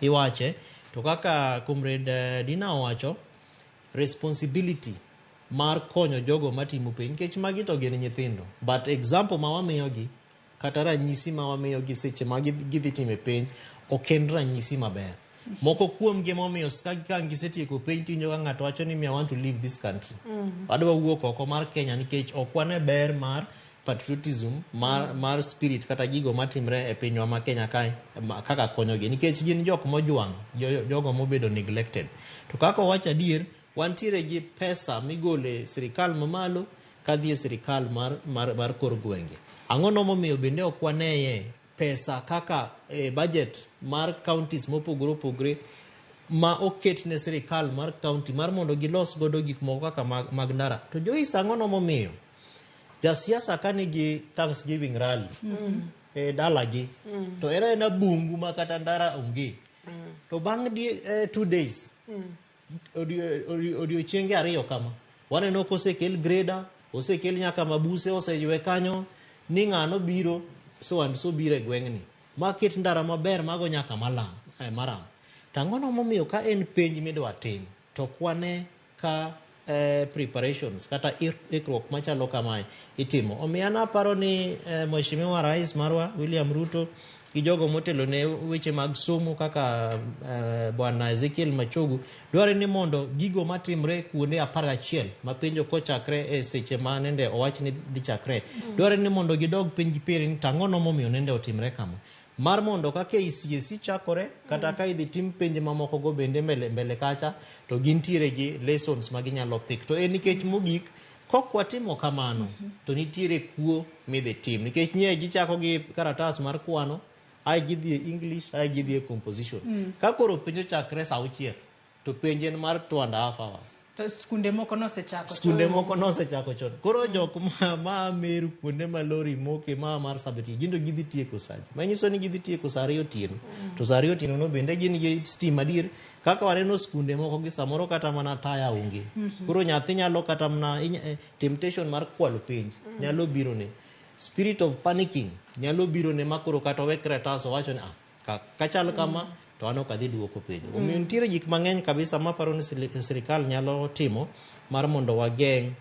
iwache. To kaka Comrade Dina owacho, responsibility mar konyo jogo matimo penj nikech magi to gin nyithindo, but example ma wamiyogi kata ranyisi ma wamiyogi seche ma gidhi timo penj ok en ranyisi maber. Moko kuomgi momiyo ka gisetieko penj tiwinjo ka ng'ato wacho ni, "Me, I want to leave this country. Adwa wuok oko mar Kenya nikech ok wane ber mar patriotism mar spirit kata gigo matimre e pinywa ma Kenya kae kaka konyogi nikech gin jok mojwang', jogo mobedo neglected." To kaka owacho adier, wantiere gi pesa migole sirikal mamalo kadhi e sirikal mar kor gwenge. Ang'ono momiyo bende ok waneye pesa kaka budget mar counties mopogore opogore ma oket ne sirikal mar county mar mondo gilos godo gik moko kaka mag ndara? To Joyce, ang'ono momiyo jasiasa ka nigi Thanksgiving rally e dalagi to en aena bungu ma kata ndara onge, to bang' 2 days, odiochienge 2 kama, waneno kosekel grader, osekel nyaka mabuse, oseywe kanyo ni ng'ano biro so and so biro e gweng'ni ma ket ndara maber mago nyaka malam maram. To ang'ono momiyo ka en penj midwa tim to ok wane ka preparations kata ikruok machalo kamae itimo? Omiyo an aparo ni Mheshimiwa Rais marwa William Ruto gi jogo motelo ne weche mag somo kaka Bwana Ezekiel Machogu dware ni mondo gigo matimre kuonde 11 ma penjo kochakre e seche ma nende owach ni dhi chakre, dware ni mondo gidog piny gipere ni tang'ono momiyo nende otimre kama, mar mondo ka KCSE chakore kata ka idhi tim penj mamoko go bende mbele mbele kacha to gintiere gi lessons ma ginyalo pick. To en nikech mogik kok watimo kamano to nitiere kuo midhi tim nikech nye gichako gi karatas mar kwano ae gidhi e English ae gidhi e composition. Ka koro penj ochakre sa 6 to penj en mar 2.5 hours. To skunde moko nosechako. Skunde moko nosechako chon. Koro jok ma Meru kuonde ma lori moke ma Marsabit gin to gidhi tieko sa adi? Manyiso ni gidhi tieko sa 2 otieno. To sa 2 otieno no bende gin gi stima adier? Kaka waneno skunde moko gi samoro kata mana taya onge. Koro nyathi nyalo kata mana temptation mar kwalo penj nyalo biro ne. Spirit of panicking nyalo biro ne ma koro kata owe kratas owacho ni ah, kachal kama to an ok adhi duoko penjo. Omiyo nitiere gik mang'eny kabisa maparo ni sirikal nyalo timo mar mondo wageng'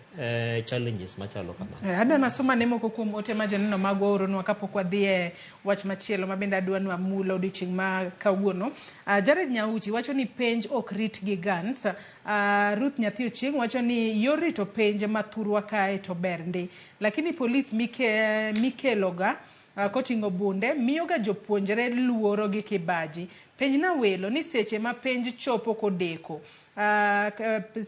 challenges machalo kama. Adwa nasoma ne moko kuom ote ma joneno magwa ooronwa kapok wadhi e wach machielo ma bende adwa ni wamulo odiochieng' ma kawuono. Jared Nyauchi wacho ni penj ok rit gi guns. Ruth Nyathi Ochieng' wacho ni yor rito penj ma thurwa kae to ber ndi. Lakini polis mikeloga koting'o bunde miyoga jopuonjre luoro gi kibaji. Penj na welo ni seche ma penj chopo kodeko,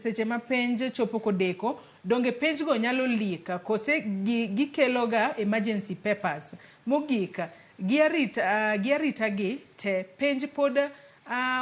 seche ma penj chopo kodeko, donge penj go nyalo leak kose gikeloga emergency papers? Mogik, gi arita gi te penj pod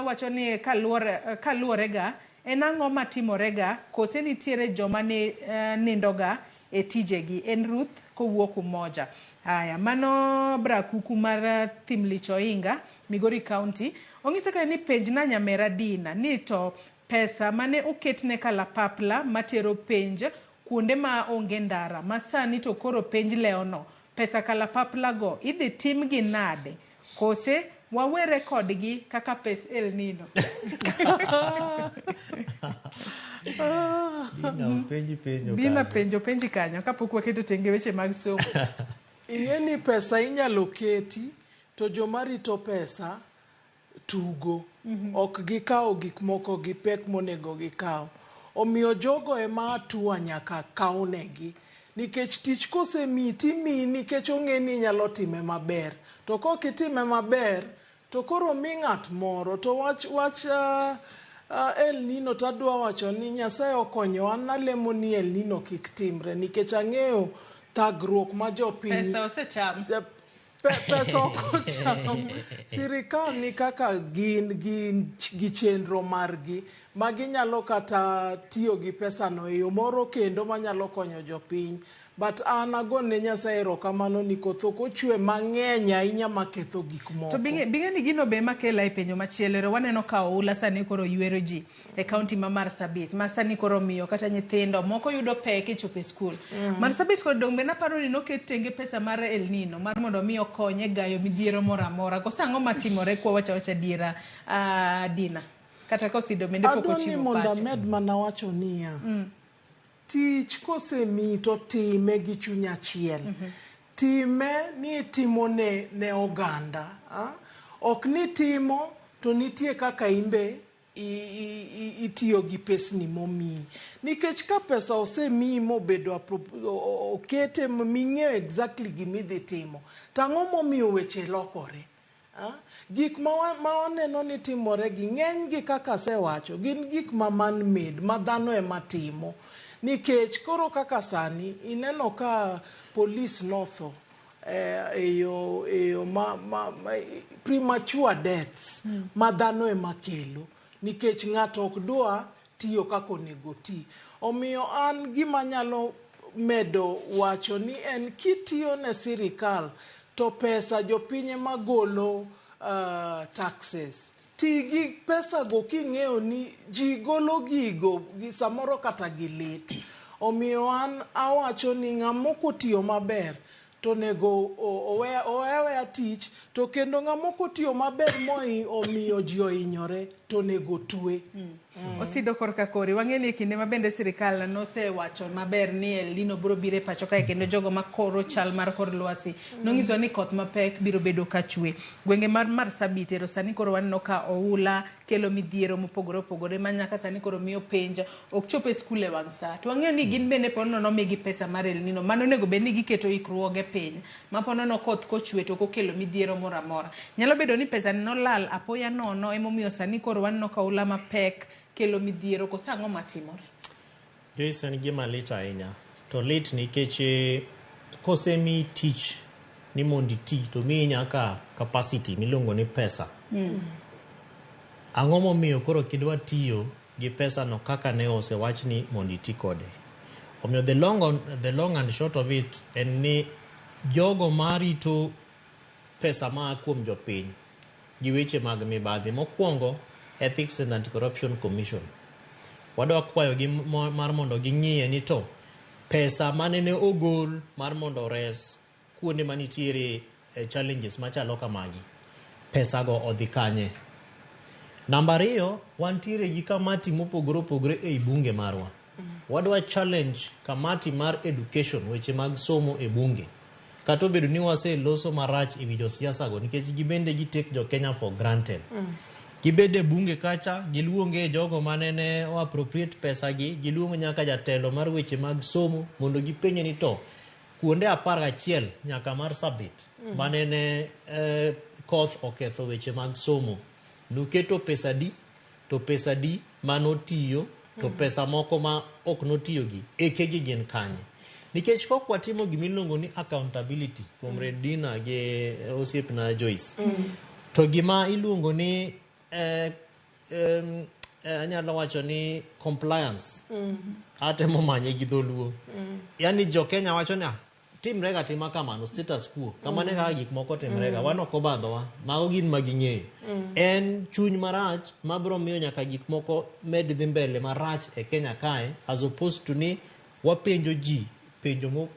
wacho ni kaluwore ga en ang'o matimorega kose nitiere joma ne nindoga e tijegi? En Ruth kowuok Umoja. Haya, mano brakuku mar Thimlich Oinga, Migori County. Ong'isa ka ni penj na nyamera Dina ni to pesa mane oketne kalapapla matero penj kuonde ma onge ndara ma sani to koro penj leono, pesa kalapapla go idhi tim gi nade kose wawere kodgi kaka pes El Nino? Dina openji penjo Dina kanyo. Penjo penji kanyo kapok waketo tenge weche mag somo. Ing'e ni pesa inyalo keti to joma rito pesa tugo ok gikawo gik moko gi pek monego gikaw. Omiyo jogo ema hatua nyaka kawnegi nikech tich kosemiyi timiyi nikech ong'e ni inyalo time maber. To kok itime maber to koro mi ng'at moro. To wach El Nino to adwa wacho ni Nyasaye okonyowa. An alemo ni El Nino kik timre nikech ang'eyo thagruok ma jopiny Pesa osecham. Pesa ok ocham. Sirikal ni kaka gin gi chenro margi ma ginyalo kata tiyo gi pesano e yo moro kendo manyalo konyo jopiny. But an agone Nyasaye erokamano ni koth ok ochwe mang'eny ahinya maketho gik moko. To bing'e ni gino be ema kela e penjo machielo. Ero waneno ka oula sani koro ywero ji e kaunti ma Marsabit ma sani koro miyo kata nyithindo moko yudo pek e chopo e skul. Marsabit kod dong' be naparo ni noket tenge pesa mar El Nino mar mondo mi okony e gayo midhiero moro amora. Koso ang'o matimore kwa wacho awacha adiera Dina? Kata ka Osido bende pok Adwa ni ochiwo mondo pache. amed mana wacho niya, tich kosemiyi to time gi chuny achiel. Time ni itimo ne oganda. Ok ni timo to nitie kaka imbe itiyo gi pesni momiyi. Nikech ka pesa osemiyi mobedo okete ming'eyo exactly gimidhi timo, to ang'o momiyo weche lokore? Gik ma waneno ni timore gi ng'eny gi kaka asewacho gin gik ma man made ma dhano ema timo. Nikech koro kaka sani ineno ka polis notho e yo ma premature deaths ma dhano ema kelo nikech ng'ato ok dwa tiyo kaka onego ti. Omiyo an gima nyalo medo wacho ni en kitiyo ne sirikal to pesa jopiny ema golo taxes. Ti gi pesa go king'eyo ni ji golo gigo samoro kata gi lit. Omiyo an awacho ni ng'ama ok otiyo maber to onego owe aweya tich, to kendo ng'ama ok otiyo maber omiyo ji ohinyore to onego twe. Osido korka kori, wang'e ni e kinde ma bende sirikal nosewacho maber ni El Nino biro biro e pacho kae kendo jogo makoro chal mar kor lwasi nonyiso ni koth mapek biro bedo ka chwe. Gwenge mar Marsabit ero sani koro waneno ka oula kelo midhiero mopogore opogore ma nyaka sani koro miyo penj ok chop e skul e wang' sa. To wang'eyo ni gin bende po nono nomigi pesa mar El Nino, mano onego bed ni giketo ikruoge piny ma po nono koth kochwe to ok okelo midhiero moro amora. Nyalo bedo ni pesa nolal apoya nono emomiyo sani koro waneno ka oula mapek kelo midhiero, koso ang'o matimore? Joyce, en gima lit ahinya. To lit nikech kosemiyi tich ni mondo iti to miyi nyaka capacity miluongo ni pesa. Ang'o momiyo koro kidwa tiyo gi pesa no kaka ne osewach ni mondo iti kode? Omiyo the long and short of it en ni jogo marito pesa maa kuom jopiny gi weche mag mibadhi. Mokwongo, Ethics and Anti-Corruption Commission. Wadwa kwayogi mar mondo ging'iye ni to pesa manene ogol mar mondo ores kuonde manitiere challenges machalo kamagi, pesa go odhi kanye? Namba ariyo, wantiere gi kamati mopogore opogore ei bunge marwa. Wadwa challenge kamati mar education, weche mag somo e bunge. Kata obedo ni waseloso marach e wi josiasa go nikech gibende gi take jo Kenya for granted. Gibedo e bunge kacha, giluonge jogo manene o appropriate pesa gi, giluongo nyaka jatelo mar weche mag somo mondo gipenje ni to kuonde 11 nyaka Marsabit manene koth oketho weche mag somo. Nuketo pesa di, to pesa di manotiyo, to pesa moko ma ok notiyo gi, eke gi gin kanye? Nikech kok watimo gimiluongo ni accountability, Comrade Dina gi osiepna Joyce, to gima iluongo ni anyalo wacho ni compliance, atemo manye gi dholuo. Yani jo Kenya wacho ni timrega tima kamano, status quo. Kamano e kaka gik moko timrega, wan ok obadhowa, mago gin ma ging'eyo. En chuny marach mabiro miyo nyaka gik moko med dhi mbele marach e Kenya kae, as opposed to ni wapenjo ji penjo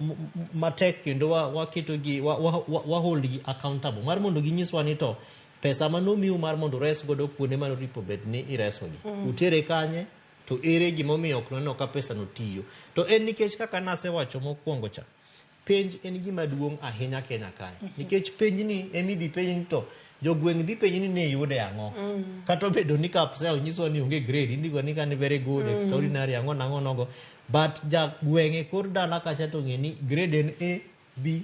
matek kendo waketo gi, wa hold gi accountable mar mondo ginyiswa ni to pesa manomiu mar mondo ures godo kuonde manoripo bed ni iresogi. Utere kanye? To ere gimomiyo ok noneno ka pesa no tiyo? To en nikech kaka nasewacho mokwongo cha, penj en gima duong' ahinya Kenya kae. Nikech penj ni emidhi penj ni to jogweng' dhi penj ni ne iyude ang'o. Kata obedo ni KPSEA onyiswa ni onge grade, indiko ni ka ni very good, extraordinary, ang'o nang'o nogo. But jagweng' e kor dala kacha to ng'e ni grade en A, B,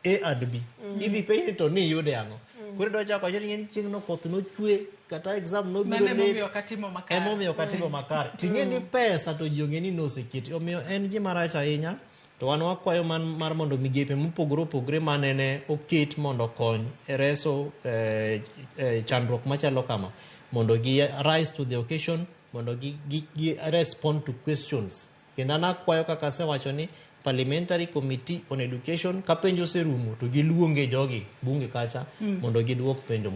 A and B. Idhi penj ni to ni iyude ang'o. Koro idwa chako wacho ni chieng' no koth nochwe, kata exam nobiro late. Emomiyo ok atimo makare. Emomiyo ok atimo makare. Ting'e ni pesa to ji ong'e ni noseketi. Omiyo en gima rach ahinya. To wan wakwayo man, mar mondo migepe mopogore opogore manene oket mondo okony e reso chandruok machalo kama mondo gi rise to the occasion, mondo gi respond to questions. Kendo an akwayo kaka asewacho ni Parliamentary Committee on Education, ka penjo oserumo to giluonge jogi bunge kacha mondo giduok penjo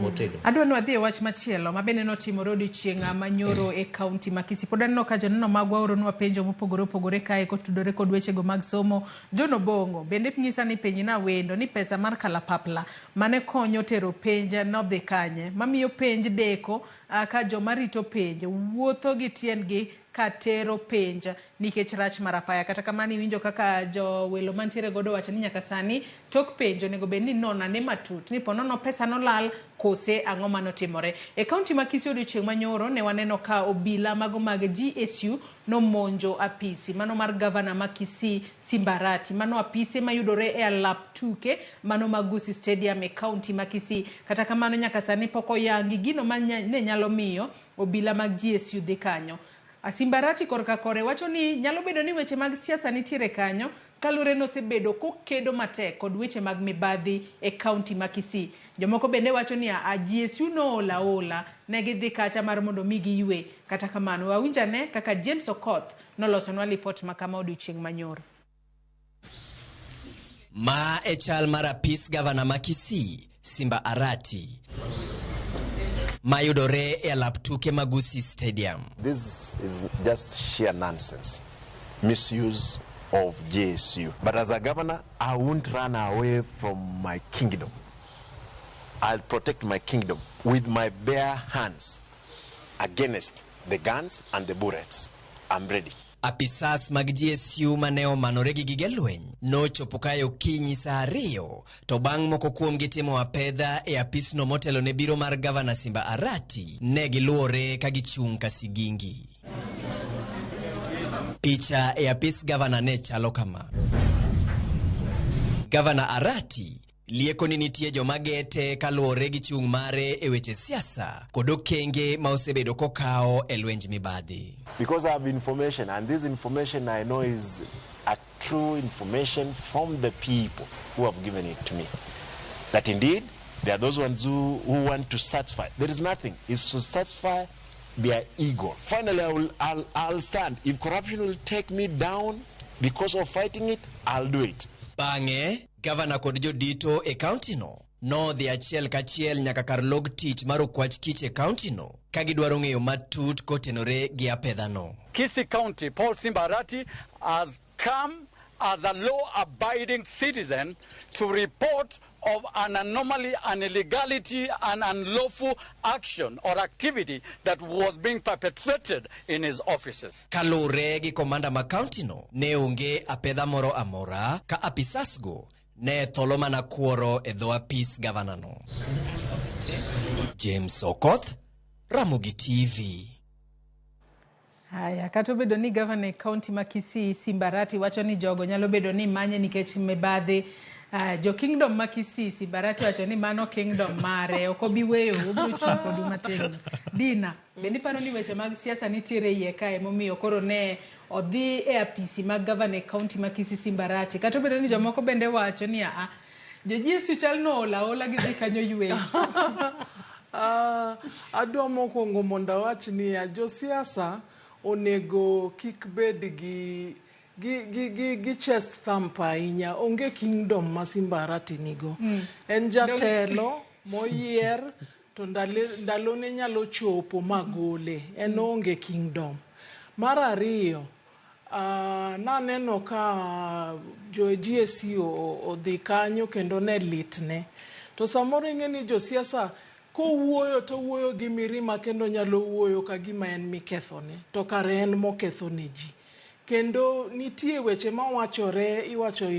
motegno. Adwa ni wadhi e wach machielo ma bende notimore odiochieng' manyoro e kaunti ma Kisii. Pod aneno ka joneno magwa oronwa penjo mopogore opogore kae kotudore kod wechego mag somo. John Obong'o bende nyisa ni penjna wendo ni pesa mar kalapapla mane konyo tero penj nodhi kanye mamiyo penj deko ka joma rito penj wuotho gi tiendgi ka tero penj nikech rach mar apaya. Kata kamano iwinjo kaka jowelo mantiere godo wacho ni nyaka sani tok penj onego bed ni nonane matut ni ponono pesa nolal kose ang'o manotimore. E kaunti ma Kisii odiochieng' manyoro ne waneno ka obila mago mag GSU nomonjo apisi mano mar gavana ma Kisii Simba Arati. Mano apise mayudore e alap tuke mano mag Gusii Stadium e kaunti ma Kisii. Kata kamano nyaka sani pok oyangi gino ma ne nyalo miyo obila mag GSU dhi kanyo. Simba Arati korka kore wacho ni nyalo bedo ni weche mag siasa nitiere kanyo kaluwore ni osebedo kokedo matek kod weche mag mibadhi e kaunti ma Kisii. Jomoko bende wacho ni a GSU noola ola ne gidhi kacha mar mondo mi giywe. Kata kamano wawinj ane kaka James Okoth nolosonwa lipot ma kama odiochieng' manyoro. Ma e chal mar apis gavana ma Kisii, Simba Arati, mayudore e alap tuke mag Gusii Stadium. This is just sheer nonsense, misuse of GSU. But as a governor, I won't run away from my kingdom. I'll protect my kingdom with my bare hands against the guns and the bullets. I'm ready. Apisas mag GSU mane omanore gi gige lweny nochopo kae okinyi saa 2 to bang' moko kuomgi timo apedha e apisno motelo ne biro mar gavana Simba Arati, ne giluwore ka gichung' ka sigingi. Picha e apis gavana ne chalo kama. Gavana Arati lieko ni nitie joma gete kaluwore gi chung' mare e weche siasa kod okenge ma osebedo kokawo e lwenj mibadhi. Because I have information, and this information I know is a true information from the people who have given it to me. That indeed, there are those ones who want to satisfy. There is nothing. It's to satisfy their ego. Finally, I'll stand. If corruption will take me down because of fighting it, I'll do it. Bang'e, gavana kod jodito e kaunti no nodhi achiel kachiel nyaka kar log tich mar okwach kich e kaunti no ka gidwaro ng'eyo matut kotenore gi apedhano. Kisii County, Paul Simba Arati has come as a law-abiding citizen to report of an anomaly, an illegality, an unlawful action or activity that was being perpetrated in his offices. Kaluwore gi komanda ma kaunti no, ne onge apedha moro amora ka apisasgo ne tholo mana kuoro e dho apis gavana no. James Okoth, Ramogi TV. Haya, kata obedo ni gavana e kaunti ma Kisii Simba Arati wacho ni jogo nyalo bedo ni manye nikech mibadhi. Jo kingdom ma Kisii Simba Arati wacho ni mano kingdom mare, ok obi weyo, obiro chung' kodu mategno. Dina, bende iparo ni weche mag siasa nitiere iye kae momiyo koro ne odhi e apisi mag gavana e kaunti ma Kisii Simba Arati, kata obedo ni jomoko bende wacho ni a jo GSU chal no ola ola gidhi kanyo yweyo. Adwa mokwongo mondo awach niya, josiasa onego kik bed gi chest thump ahinya. Onge kingdom ma Simba Arati nigo. En jatelo moyier to ndalone nyalo chopo magole. En onge kingdom. Mar ariyo, naneno ka jo GSU odhi kanyo kendo ne litne. To samoro ing'e ni josiasa kowuoyo to wuoyo gi mirima kendo nyalo wuoyo ka gima en mikethone, to kare en moketho ne ji. Kendo nitie weche mawachore, iwacho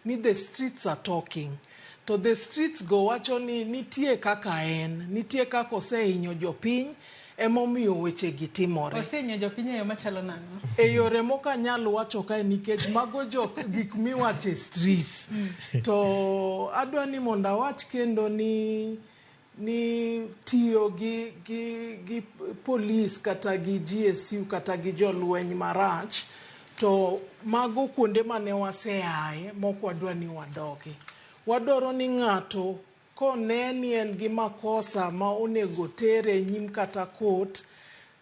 ni the streets are talking. To the streets go wacho ni nitie kaka en, nitie kaka osehinyo jopiny, emomiyo weche gi timore. Osehinyo jopiny e yo machalo nang'o? E yore mok anyal wacho kae nikech mago jok gik miwacho e streets. To adwa ni mondo awach kendo ni tiyo gi polis kata gi GSU kata gi jolweny marach To mago kuonde mane waseaye mok wadwa ni wadogi. Wadwaro ni ng'ato kone ni en gi makosa ma onego tere nyim kata court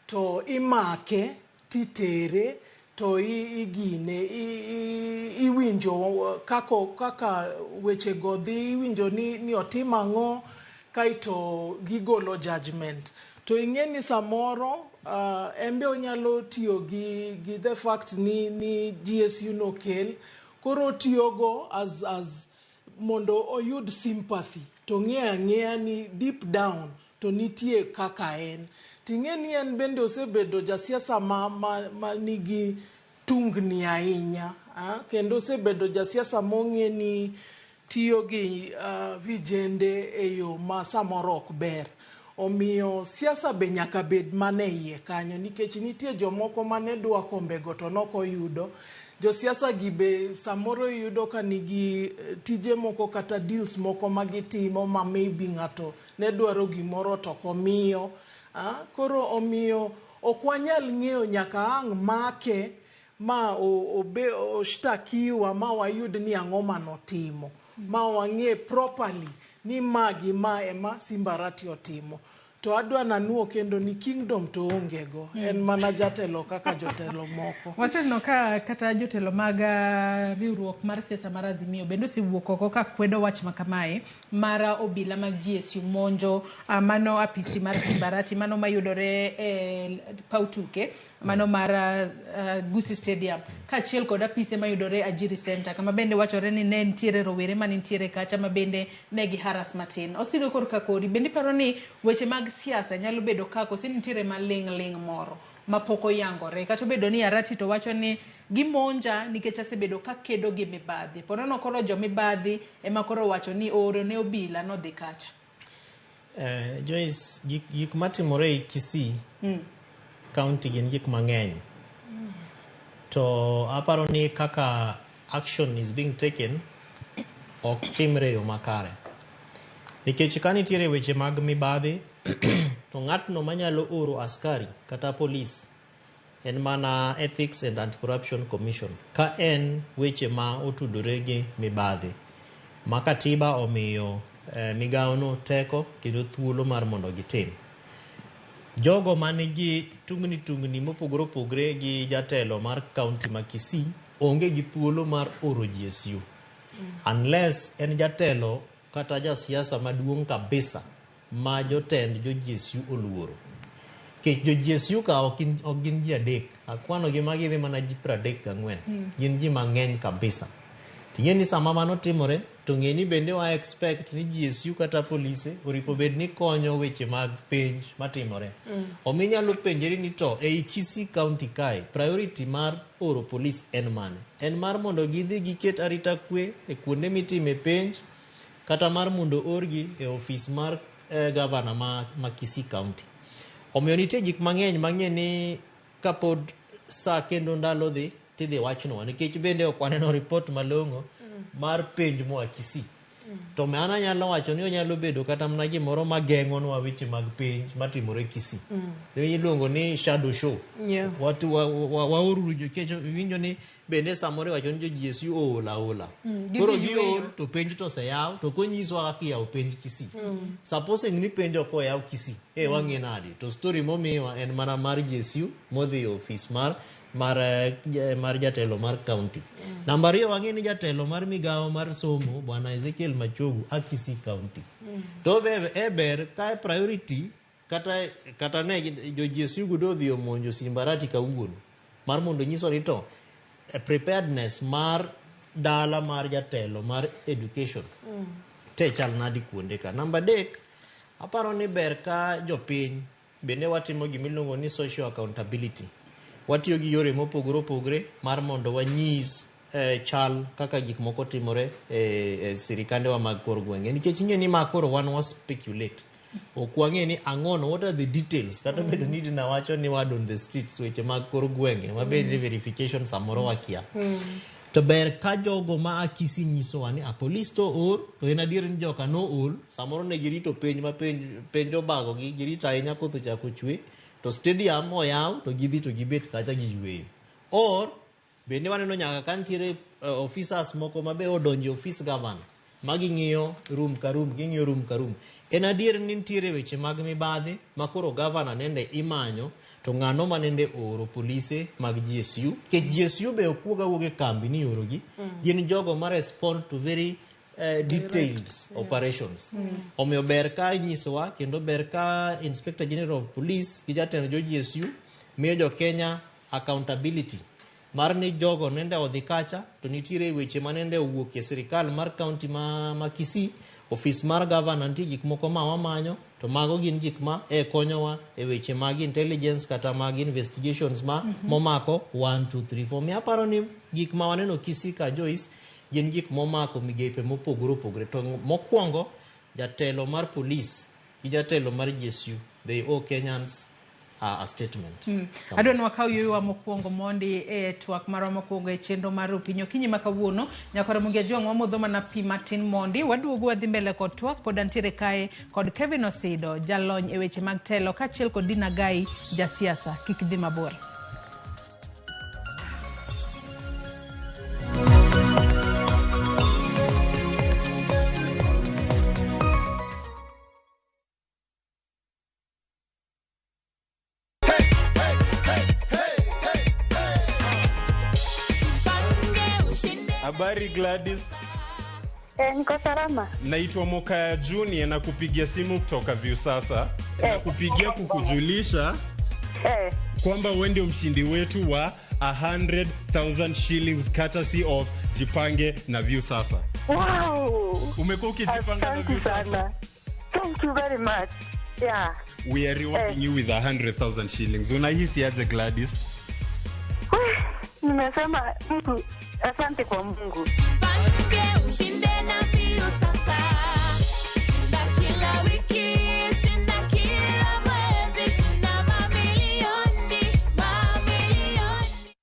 to imake titere to igine iwinjo kaka weche go dhi, iwinjo ni otim ang'o kaeto gigolo judgment. To ing'e ni samoro en be onyalo tiyo gi the fact ni GSU nokel, koro otiyogo as mondo oyud sympathy to ng'e ang'eya ni deep down to nitie kaka en. Ting'e ni en bende osebedo jasiasa ma nigi tungni ahinya, kendo osebedo jasiasa mong'e ni tiyo gi vijende e yo ma samoro ok ber. Omiyo siasa be nyaka bed mana e iye kanyo nikech nitie jomoko mane dwa kombego to nokoyudo. Josiasa gi be samoro iyudo ka nigi tije moko kata deals moko ma gitimo ma maybe ng'ato ne dwaro gimoro to ok omiyo. Koro omiyo ok wanyal ng'eyo nyaka ang' make ma oshtakiwa ma wayud ni ang'o manotimo. Ma wang'e properly ni ma gi ma ema Simba Arati otimo. To adwa nanuo kendo ni kingdom to onge go. En mana jatelo kaka jotelo moko. Waseneno ka kata jotelo mag riwruok mar siasa mar Azimio bende osewuok oko ka kwedo wach ma kamae mar obila mag GSU monjo mano apisi mar Simba Arati mano mayudore e paw tuke mano mar Gusii Stadium kaachiel kod apise mayudore Ajiri Center kama bende wachore ni ne nitiere rowere mane nitiere kacha ma bende ne gi haras matin. Osiro korka kori bende iparo ni weche mag siasa nyalo bedo ka koso nitiere maling' ling' moro mapok oyangore kata obedo ni Arati to wacho ni gimonja nikech asebedo kakedo gi mibadhi. Ponono koro jo mibadhi ema koro wacho ni ooro ne obila nodhi kacha. Joyce, gik matimore e Kisii County gin gik mang'eny. To aparo ni kaka action is being taken ok timre e yo makare. Nikech ka nitiere weche mag mibadhi to ng'atno manyalo oro askari kata polis en mana Ethics and Anti-Corruption Commission ka en weche ma otudore gi mibadhi ma katiba omiyo migawono teko kendo thuolo mar mondo gitim. Jogo manigi tungni mopogore opogore gi jatelo mar kaunti ma Kisii onge gi thuolo mar oro GSU unless en jatelo kata jasiasa maduong' kabisa ma jotend jo GSU oluoro. Nikech jo GSU ka ok gin ji adek, akwano gi magi dhi mana ji 34, gin ji mang'eny kabisa. Ting'e ni sama mano timore to ng'e ni bende wa expect ni GSU kata polise oripo bed ni konyo weche mag penj matimore. Omiyo inyalo penjori ni to ei Kisii County kae priority mar oro polis en mane? En mar mondo gidhi giket arita kwe e kuonde mitime penj kata mar mondo orgi e ofis mar gavana ma Kisii County. Omiyo nitie gik mang'eny mang'e ni kapod sa kendo ndalo dhi tidhi wachnwa nikech bende ok waneno report malong'o mar penj moa Kisii. To an anyalo wacho ni onyalo bedo kata mana gimoro mageng'onwa weche mag penj matimore Kisii. Iluongo ni shadow show. Waoruru nikech iwinjo ni bende samoro iwacho ni jo GSU ool aola. Koro giol to penj to oseyaw to konyiswa kaka iyawo penj Kisii. Supposing ni penj ok oyaw Kisii, wang'e nade? To story momiwa en mana mar GSU modhi e ofis mar jatelo mar county. Namba ariyo wang'e ni jatelo mar migawo mar somo bwana Ezekiel Machogu a Kisii County. To be ber ka priority kata ne jo GSU go odhi omonjo Simba Arati kawuono mar mondo nyiswa ni to preparedness mar dala mar jatelo mar education te chal nadi kuonde ka. Namba adek aparo ni ber ka jopiny bende watimo gimiluongo ni social accountability. Watiyo gi yore mopogore opogore mar mondo wanyis chal kaka gik moko timore e sirikandewa mag kor gwenge. Nikech ing'e ni ma koro wan wa speculate. Ok wang'e ni ang'ono, what are the details? Kata obedo ni Dina wacho ni word on the streets weche mag kor gwenge ma bende verification samoro wakia. To ber ka jogo ma a Kisii nyisowa ni a polis to oor to en adier ni joka no ol samoro ne girito penj ma penj obago gi girito ahinya koth ochako chwe to stadium oyaw to gidhi to gibet kacha giyweyo. Or Bende waneno nyaka ka nitiere officers moko ma be odonjo e ofis gavana ma ging'iyo room ka room, ging'iyo room ka room. En adier ni nitiere weche mag mibadhi ma koro gavana nende imanyo to ng'ano ma nende ooro polise mag GSU. Nikech GSU be ok wuog awuoga e kambi ni iorogi. Gin jogo ma respond to very detailed operations. Omiyo ber ka inyisowa kendo ber ka Inspector General of Police gi jatend jo GSU miyo jo Kenya accountability mar ni jogo nende odhi kacha to nitiere weche ma nende owuok e sirikal mar county ma Kisii, ofis mar governor nitie gik moko ma wamanyo to mago gin gik ma e konyowa e weche mag intelligence kata mag investigations ma momako 1 2 3 4. Omiyo aparo ni gik ma waneno Kisii ka Joyce gin gik momako migepe mopogore opogore. To mokwongo jatelo mar police gi jatelo mar GSU, they owe Kenyans a statement. Adwa ni wakaw yueyowa mokwongo mondi e twak marwa mokwongo e chenro mar Opinyi Okinyi ma kawuono. Nyakora Ramogi Ajwang' wamodho mana pi matin mondi. Waduogo wadhi mbele kod twak. Pod antiere kae kod Kevin Osido, jalony e weche mag telo, kaachiel kod Dina Gai, jasiasa. Kik dhi mabor. Habari Gladys. Niko salama. Naitwa Mokaya Junior na kupigia simu kutoka Viusasa. Nakupigia kukujulisha kwamba wewe ndio mshindi wetu wa 100,000 shillings courtesy of Jipange na Viusasa. Wow. Umekuwa ukijipanga na Asante Viusasa? sana. Thank you very much. Yeah. We are rewarding you with 100,000 shillings. Unahisi aje Gladys? Nimesema Mungu, asante kwa Mungu. Jipange ushinde na Viusasa. Shinda kila wiki, shinda kila mwezi, shinda mamilioni, mamilioni.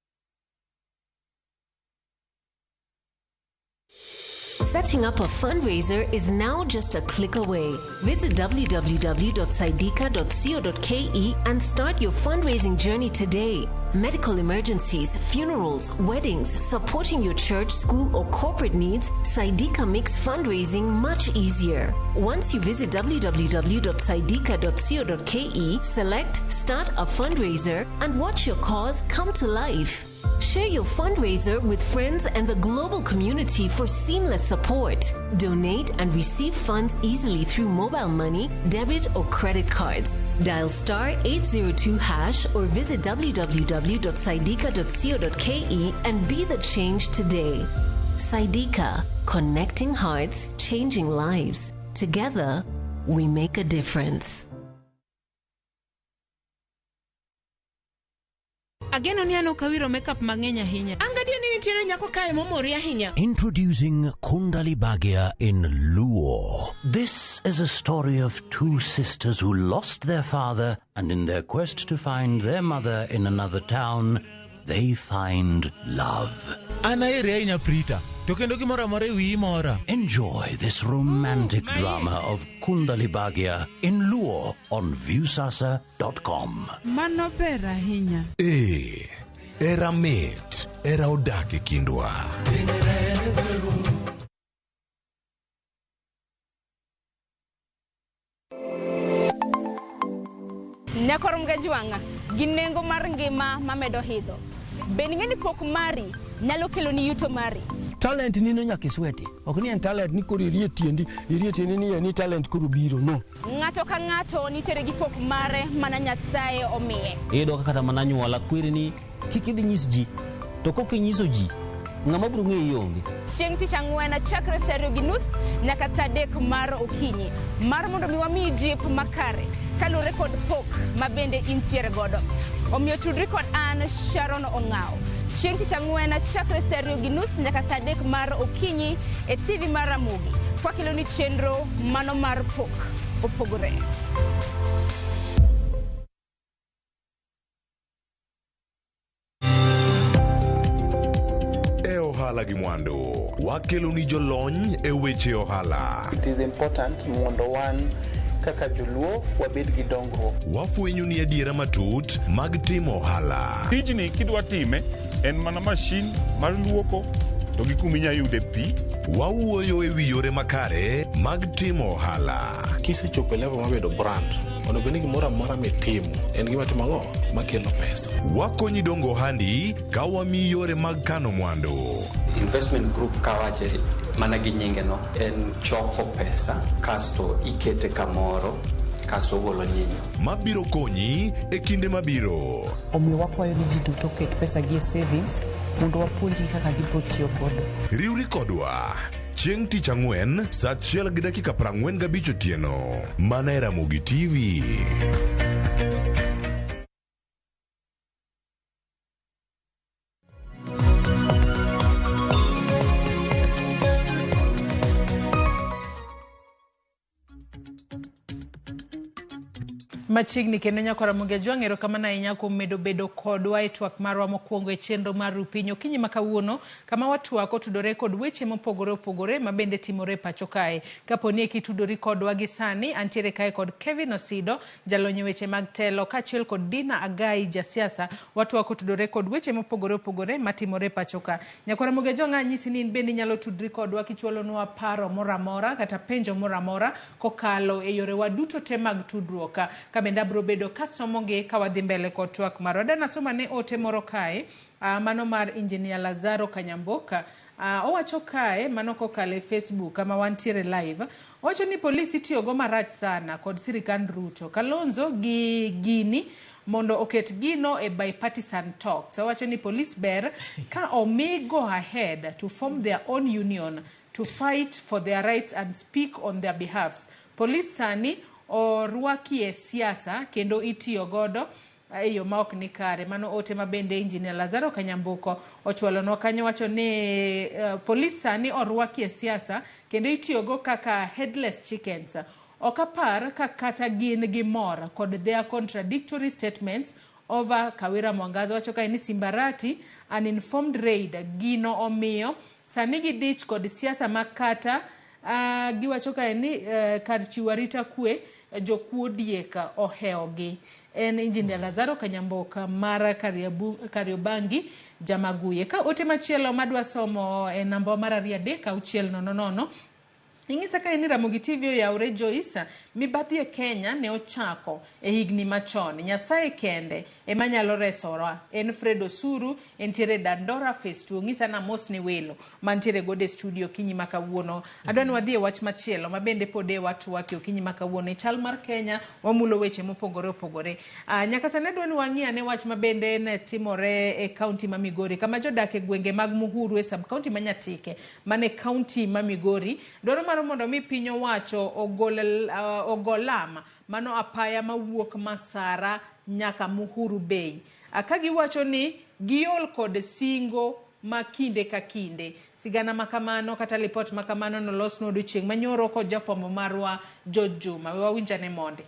Setting up a fundraiser is now just a click away. Visit www.saidika.co.ke and start your fundraising journey today. Medical emergencies, funerals, weddings, supporting your church, school, or corporate needs, Saidika makes fundraising much easier. Once you visit www.saidika.co.ke, select Start a Fundraiser and watch your cause come to life. Share your fundraiser with friends and the global community for seamless support. Donate and receive funds easily through mobile money, debit, or credit cards. Dial star 802 hash or visit www.saidika.co.ke and be the change today. Saidika, connecting hearts, changing lives. Together, we make a difference. Ageno ni an ok awiro makeup mang'eny ahinya. An gadier ni nitiere nyako kae momori ahinya. Introducing Kundali Bhagya in Luo. This is a story of two sisters who lost their father, and in their quest to find their mother in another town, they find love. An aheri ahinya Prita, to kendo gimoro amora e wiyi mora. Enjoy this romantic drama of Kundali Bhagya in Luo on Viusasa.com. Mano ber ahinya. Ee, era mit, era odak e kindwa. Nyakor Mgajwang'a gi nengo mar ngima mamedo idho. Be ing'e ni pok mari nyalo keloni yuto mari? Talent nino nyaka isweti. Ok ni en talent ni koro irie tiendi, irie tiendi ni ni talent koro biro, no. Ng'ato ka ng'ato nitiere gi pok mare mana Nyasaye omiye. Iyudo ka kata mana anyuola kweri ni kik idhi nyis ji, to kok inyiso ji, ng'ama biro ng'eyi onge. Chieng' tich ang'wen chakre saa 2:30 nyaka saa 3 mar okinyi mar mondo mi wamiyi jip makare kaluwore kod pok ma bende intiere godo. Omiyo tudri kod an Sharon Ong'aw. Chieng' tich ang'wen chakre saa 2:30 nyaka saa 3 mar okinyi e TV mar Ramogi. Kwakeloni chenro mano mar pok opogore. E ohala gi mwandu, wakeloni jolony e weche ohala. It is important mondo wan kaka joluo wabed gi dongruok. Wafwenyo ni adiera matut mag timo ohala. Tijni kidwa time En mana mashin mar luoko to gi kuma inya yude pi. Wawuoyo e wi yore makare mag timo ohala. Kisechopo e level mar bedo brand, onego bed ni gimoro amora mitimo en gima timo ang'o makelo pesa. Wakonyi dongo ohandi ka wamiyi yore mag kano mwandu. Investment group kawache mana gi nyinge no en choko pesa kasto ikete kamoro kasto ogolo nyinyo. Mabiro konyi e kinde mabiro. Omiyo wakwayo ni ji duto oket pesa gi e savings mondo wapuonjgi kaka gibiro tiyo godo. Riwri kodwa chieng' tich ang'wen saa 1:45 otieno mana e Ramogi TV. Machiegni kendo nyakwara Ramogi Ajwang', erokamano ahinya kuom medo bedo kodwa e twak marwa mokwongo e chenro mar Rupiny okinyi ma kawuono, kama watwak otudore kod weche mopogore opogore ma bende timore e pacho kae. Kapo ni eki tudori kodwa gi sani, antiere kae kod Kevin Osido, jalony e weche mag telo, kaachiel kod Dina Agai, jasiasa. Watwak otudore kod weche mopogore opogore matimore e pacho ka. Nyakwara Ramogi Ajwang', anyisi ni in bende inyalo tudri kodwa kichwalonwa paro moro amora kata penjo moro amora kokalo e yorewa duto te mag tudruok. Ka bende abiro bedo kasomogi ka wadhi mbele kod twak marwa. Adwa nasoma ne ote moro kae, mano mar Engineer Lazaro Kanyamboka. Owacho kae, mano kokalo e Facebook kama wantiere live. Owacho ni polisi itiyogo marach sana kod sirikand Ruto. Kalonzo gi gini mondo oket gino e bipartisan talks. Owacho ni polis ber ka omi go ahead to form their own union to fight for their rights and speak on their behalfs. Polis sani orwakie siasa kendo itiyo godo e yo ma ok ni kare. Mano ote ma bende Engineer Lazaro Kanyambuko ochwalonwa kanyo, wacho ni polis sani orwakie siasa kendo itiyogo kaka headless chickens. Ok apar ka kata gin gi mor kod their contradictory statements over Kawira Mwangaza. Wacho kae ni Simbarati uninformed raid gino omiyo sani gidich kod siasa ma kata giwacho kae ni kar chiwo arita kwe jokuo diek ohewogi. En Engineer Lazaro Kanyamboka mar Kariobangi Jamaguye. Ka ote machielo madwa somo e namba mar 2 3 6 0 0 Ing'isa kae ni Ramogi TV oyawre Joyce, mibadhi e Kenya ne ochako e higni machon. Nyasaye kende ema nyalo resowa. En Fred Osuru, entiere Dandora Phase 2. Ong'isa na mos ne welo mantiere godo e studio okinyi ma kawuono. Adwa ni wadhi e wach machielo ma bende pod e watwak e okinyi ma kawuono. E chal mar Kenya wamulo weche mopogore opogore. Nyaka sani adwa ni wang'i ane wach ma bende ne timore e kaunti ma Migori, kama jodak e gwenge mag Muhuru e sub kaunti ma Nyatike mane kaunti ma Migori dwaro mar mondo mi piny owacho ogo lam mano apaya mawuok Masara nyaka Muhuru Bay. Ka giwacho ni giol kod singo ma kinde ka kinde. Sigana makamano kata lipot makamano nolosnwa odiochieng' manyoro kod jafwambo marwa George Juma. We wawinjane monde.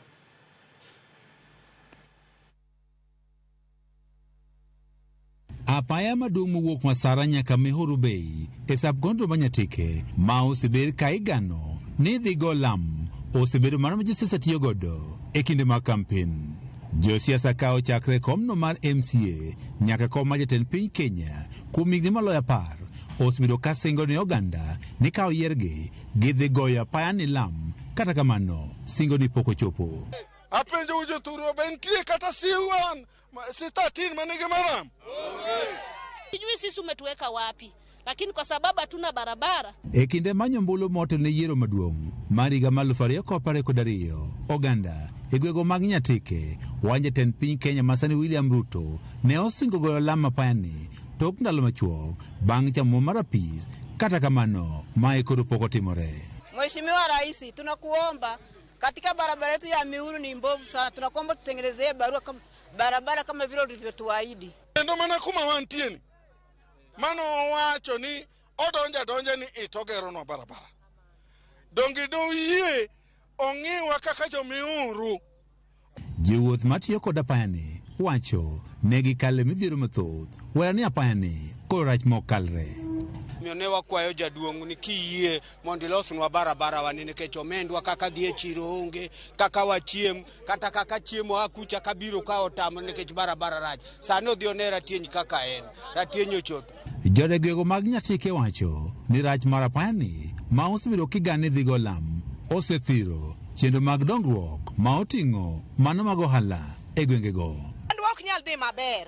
Apaya maduong' mowuok Masara nyaka Muhuru Bay e sub county ma Nyatike ma osebed ka igano ni dhi go lam osebedo mano ma josiasa tiyo godo e kinde mag kampen. Josiasa ka ochakre komno mar MCA nyaka kom mar jatend piny Kenya kuom higni maloyo 10 osebedo ka singo ne oganda ni ka oyiergi gidhi goyo apaya ni lam. Kata kamano singo ni pok ochopo. Apenjo jothurwa be nitie kata C1 C13 manigi maram? Sijui sisi umetuweka wapi, lakini kwa sababu hatuna barabara. E kinde manyo ombulu motelo ne yiero maduong' mar higa mar 2022, oganda e gwego mag Nyatike wan jatend piny Kenya masani William Ruto ne osingo goyo lam apaya ni tok ndalo machuok bang' chamo mar apis. Kata kamano mae koro pok otimore. Mheshimiwa Rais, tunakuomba katika barabara yetu ya Muhuru ni mbovu sana, tunakuomba tutengenezee barua kama, barabara kama vile ulivyotuahidi. Kendo mana kuma wantie ni mano owacho ni odonja donja ni itogeronwa barabara. Donge doyie ong'iwa kaka jomiuru. Jowuoth matiyo kod apayani wacho ne gikale midhiero mathoth wera ni apayani koro rach mok kalre. Omiyo ne wakwayo jaduong' ni kiyie mondo ilosnwa barabara wani nikech omendwa kaka dhi e chiro onge, kaka wachiem, kata kaka chiemo a kucha kabiro ka otamre nikech barabara rach. Sani odhi one Ratieny kaka en. Ratieny ochopo. Jodegwego mag Nyatike wacho ni rach mar apayani ma osebedo kigane dhi go lam osethiro chenro mag dongruok ma oting'o mano mag ohala e gwengego. Kendwa ok nyal dhi maber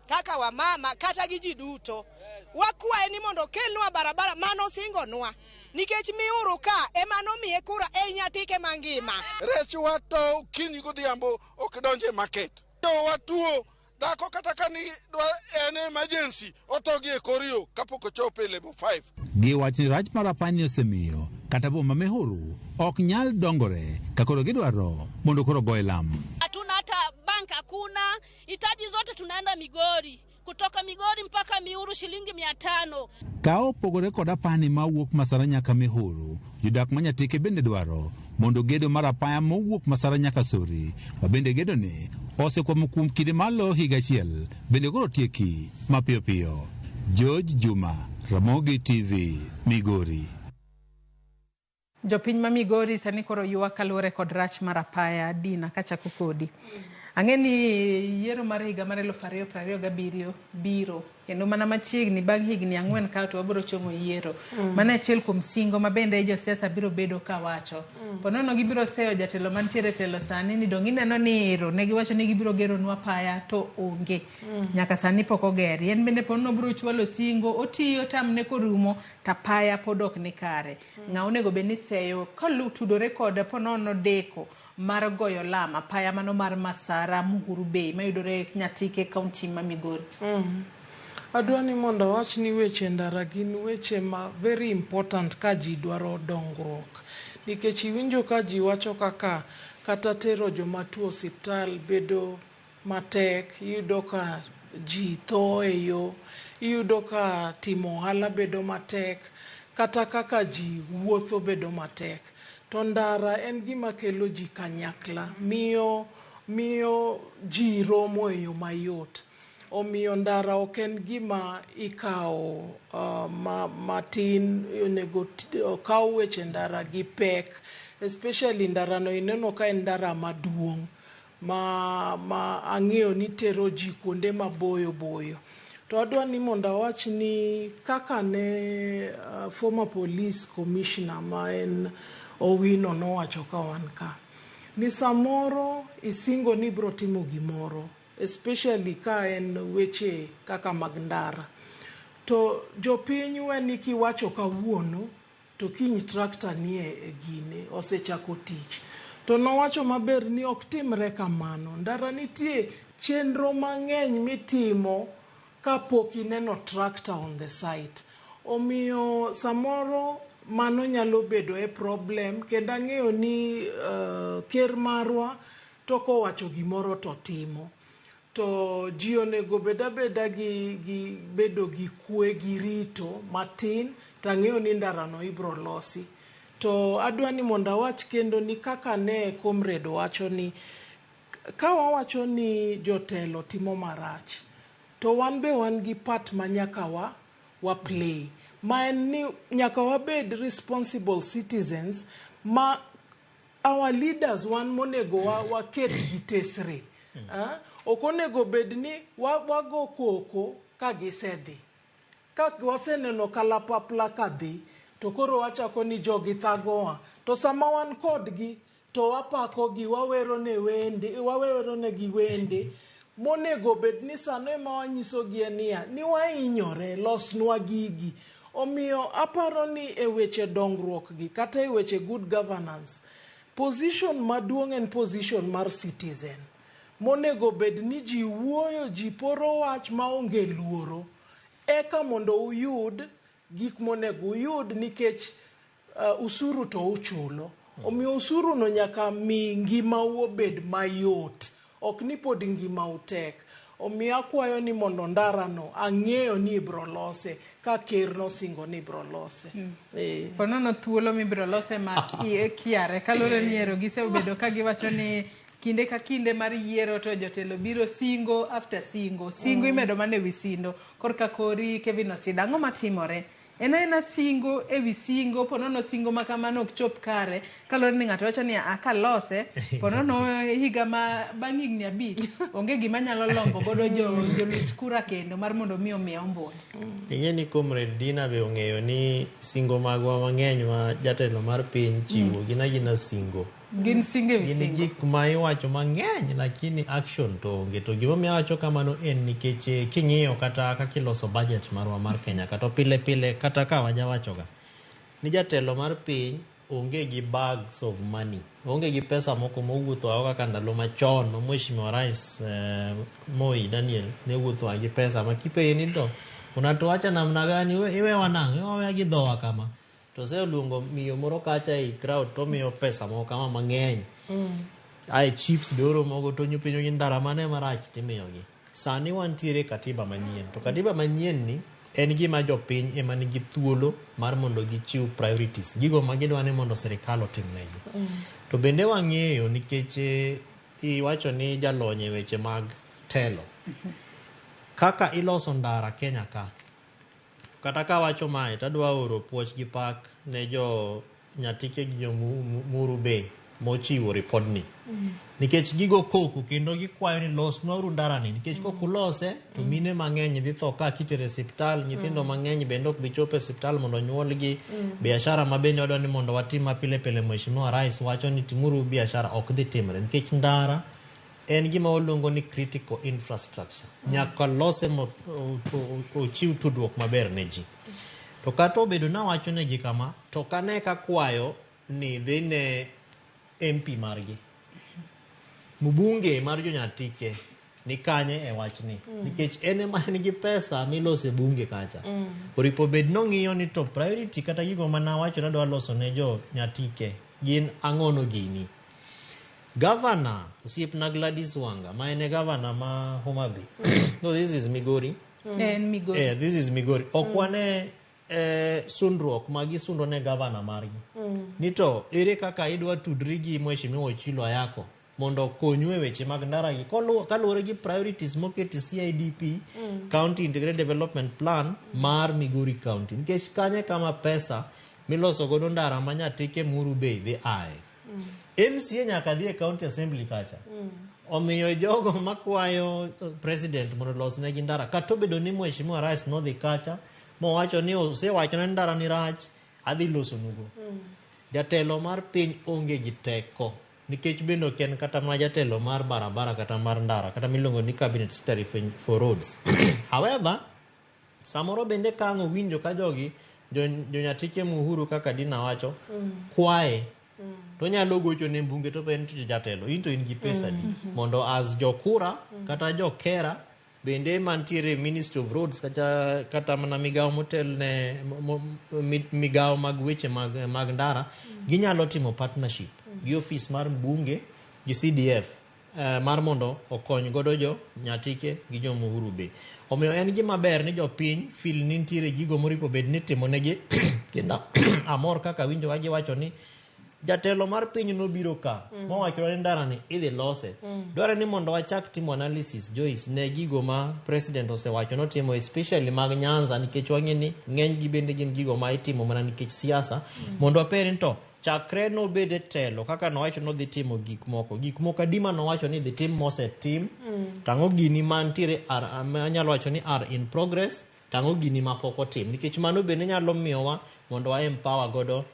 kaka wamama kata gi ji duto. Wakwaye ni mondo okelnwa barabara mano osingonwa nikech Miuru ka ema nomiye kura ei Nyatike mangima. Rech wato okinyi godhiambo ok donj e market. To watuo dhako kata ka ni dwa en emergency otho gi e kor yo kapok ochopo e level 5. Giwacho ni rach mar apayani osemiyo kata boma Mihuru ok nyal dongore ka koro gidwaro mondo koro goye lam. Hatuna hata bank, hakuna hitaji zote, tunaenda Migori, kutoka Migori mpaka Miuru shilingi 500. Ka opogore kod apayani mawuok Masara nyaka Mihuru, jodak ma Nyatike bende dwaro mondo gedo mar apaya mowuok Masara nyaka Sori, ma bende gedoni osekwamo kuom kinde malo higa achiel, bende koro tieki mapiyo piyo. George Juma, Ramogi TV, Migori. Jopiny ma Migori sani koro ywak kaluwore kod rach mar apaya. Dina, kachako kodi. Ang'e ni yiero mar higa mar 2027 biro kendo mana machiegni bang' higni 4 ka to wabiro chomo yiero. Mano e achiel kuom singo ma bende josiasa biro bedo ka wacho. Ponono gibiro seyo jatelo mantiere e telo sani ni dong' ineno ni ero ne giwacho ni gibiro geronwa apaya to onge. Nyaka sani pok ogeri. En bende ponono biro chwalo singo otiyo tamne korumo to apaya pod ok ni kare. Ng'a onego bed ni seyo kalutudore kod ponono deko mar goyo lam apaya mano mar Masara Muhuru Bay mayudore Nyatike kaunti ma Migori. Adwa ni mondo awach ni weche ndara gin weche ma very important ka ji dwaro dongruok. Nikech iwinjo ka ji wacho kaka kata tero joma tuo osiptal bedo matek, iyudo ka ji tho e yo, iyudo ka timo ohala bedo matek, kata kaka ji wuotho bedo matek. To ndara en gima kelo ji kanyakla, miyo ji romo e yo mayot. Omiyo ndara ok en gima ikawo matin, onego okaw weche ndara gi pek. Especially ndara no ineno ka en ndara maduong' ma ang'eyo ni tero ji kuonde maboyo boyo. To adwa ni mondo awach ni kaka ne former police commissioner ma en Owino nowacho ka wan ka, ni samoro isingo ni ibiro timo gimoro, especially ka en weche kaka mag ndara. To jopiny we ni kiwacho kawuono to kiny tractor nie e gine osechako tich. To nowacho maber ni ok timre kamano. Ndara nitie chenro mang'eny mitimo kapok ineno tractor on the site. Omiyo samoro mano nyalo bedo e problem, kendo ang'eyo ni ker marwa to kowacho gimoro to timo. To ji onego bed abeda gi bedo gi kwe gi rito matin, to ang'eyo ni ndarano ibiro losi. To adwa ni mondo awach kendo ni kaka ne comrade wacho ni ka wawacho ni jotelo timo marach, to wan be wan gi part ma nyaka wa play. Ma en ni nyaka wabed responsible citizens ma our leaders wan monego waket gi tesre. Ok onego bed ni wago koko ka gisedhi. Ka waseneno kalapapla ka dhi, to koro wachako ni jogi thagowa. To sama wan kodgi, to wapakogi, wawero negi wende. Monego bed ni sano ema wanyisogi niya, ni wahinyore, losnwa gigi. Omiyo aparo ni e weche dongruok gi, kata e weche good governance, position maduong' en position mar citizen. Monego bed ni ji wuoyo, ji poro wach maonge luoro. Eka mondo uyud gik monego uyud nikech usuru to uchulo. Omiyo usuru no nyaka mi ngimau obed mayot. Ok ni pod ngimau tek. Omiyo akwayo ni mondo ndarano ang'eyo ni ibiro lose ka ker nosingo ni ibiro lose. Ponono thuolo mibiro lose ma kiare kaluwore ni ero gisebedo ka giwacho ni kinde ka kinde mar yiero to jotelo biro singo after singo. Singo imedo mana ewi sindo. Korka kori Kevin Osida, ang'o matimore? En aena singo ewi singo, ponono singo ma kamano ok chop kare, kaluwore ni ng'ato wacho ni a kalose, ponono higa ma bang' higni 5 onge gima nyalo lombo godo jolut kura kendo mar mondo mi omiya ombulu. Ing'e ni Comrade Dina be ong'eyo ni singo magwa mang'eny ma jatelo mar piny chiwo gin agina singo. Gin singo ewi Gin singo. gik ma iwacho mang'eny lakini action to onge. To gimomiyo awacho kamano en nikech king'iyo kata kaka iloso budget marwa mar Kenya kata pile pile kata ka wajawachoga ni jatelo mar piny onge gi bags of money, onge gi pesa moko mowuotho ago kaka ndalo machon ma Mheshimiwa Rais Moi Daniel ne wuotho gi pesa ma kipenje ni to unatuacha namna gani, iwewa nang'o, iwewa gi dhowa kama. To oseluongo miyo moro kacha ei crowd to omiyo pesa moko kama mang'eny. Ae chiefs be oromogo to penjo gi ndara mane marach timiyogi. Sani wantiere katiba manyien to katiba manyien ni en gima jopiny ema nigi thuolo mar mondo gichiw priorities, gigo ma gidwa ni mondo sirikal otimnegi. To bende wang'eyo nikech iwacho ni jalony e weche mag telo. Kaka iloso ndara Kenya ka, kata kawacho mae tadwa oro puoch gi pak ne jo Nyatike gi jo Muhuru Bay mochiwo ripodni. Nikech gigo koko kendo gikwayo ni losnwauru ndarani nikech kok ulose to mine mang'eny dhi tho ka kitero e siptal, nyithindo mang'eny bende ok bi chopo e siptal mondo onyuolgi. Biashara ma bende wadwa ni mondo watim ma pile pile Mheshimiwa Rais wacho ni timuru biashara ok dhi timre nikech ndara en gima waluongo ni critical infrastructure. Nyaka lose mo ochiw tudruok maber ne ji. To kata obedo nawacho negi kama, to kane ka kwayo ni dhi ne MP margi. Mbunge mar jo Nyatike ni kanye e wachni. Nikech en ema en gi pesa milose bunge kacha. Oripo bed nong'iyo ni to priority kata gigo manawacho nadwa loso ne jo Nyatike gin ang'ono gini. Governor osiepna Gladys Wanga ma en e governor ma Homa Bay. No, this is Migori. En Migori. This is Migori. Ok wane sundruok ma gisundo ne governor margi. Ni to ere kaka idwa tudri gi Mheshimiwa Ochilo Ayako mondo okonyu e weche mag ndara gi kaluwore gi priorities moketi CIDP County Integrated Development Plan mar Migori County. Nikech kanye kama pesa miloso godo ndara ma Nyatike Muhuru Bay dhi aye. MCA nyaka dhi e County Assembly kacha. Omiyo jogo makwayo president mondo olos negi ndara kata obedo ni Mheshimiwa Rais nodhi kacha mowacho ni osewacho ni ndara ni rach adhi losonugo. Jatelo mar piny onge gi teko nikech bende ok en kata mana jatelo mar barabara kata mar ndara kata miluongo ni cabinet secretary for roads. However, samoro bende ka ang' owinjo ka jogi jo Nyatike Muhuru kaka Dina wacho kwaye to onyalo gocho ne mbunge to penjo to jatelo in to in gi pesa di mondo as jokura kata jokera bende mantiere Ministry of Roads kata mana migawo motel ne migawo mag weche mag ndara ginyalo timo partnership gi ofis mar mbunge gi CDF mar mondo okony godo jo Nyatike gi jo Muhuru Bay. Omiyo en gima ber ni jopiny feel ni nitiere gigo moripo bed ni itimo negi kendo amor kaka winjo ka giwacho ni jatelo mar piny nobiro ka mowacho ni ndara ni idhi lose. Dwarore ni mondo wachak timo analysis Joyce ne gigo ma president osewacho notimo especially mag Nyanza nikech wang'e ni ng'eny gi bende gin gigo ma itimo mana nikech siasa mondo wapenj ni to chakre nobed e telo kaka nowacho nodhi timo gik moko gik moko adi manowacho ni idhi tim mosetim tang'o gini mantiere anyalo wacho ni are in progress tang'o gini mapok otim nikech mano bende nyalo miyowa mondo wa empower godo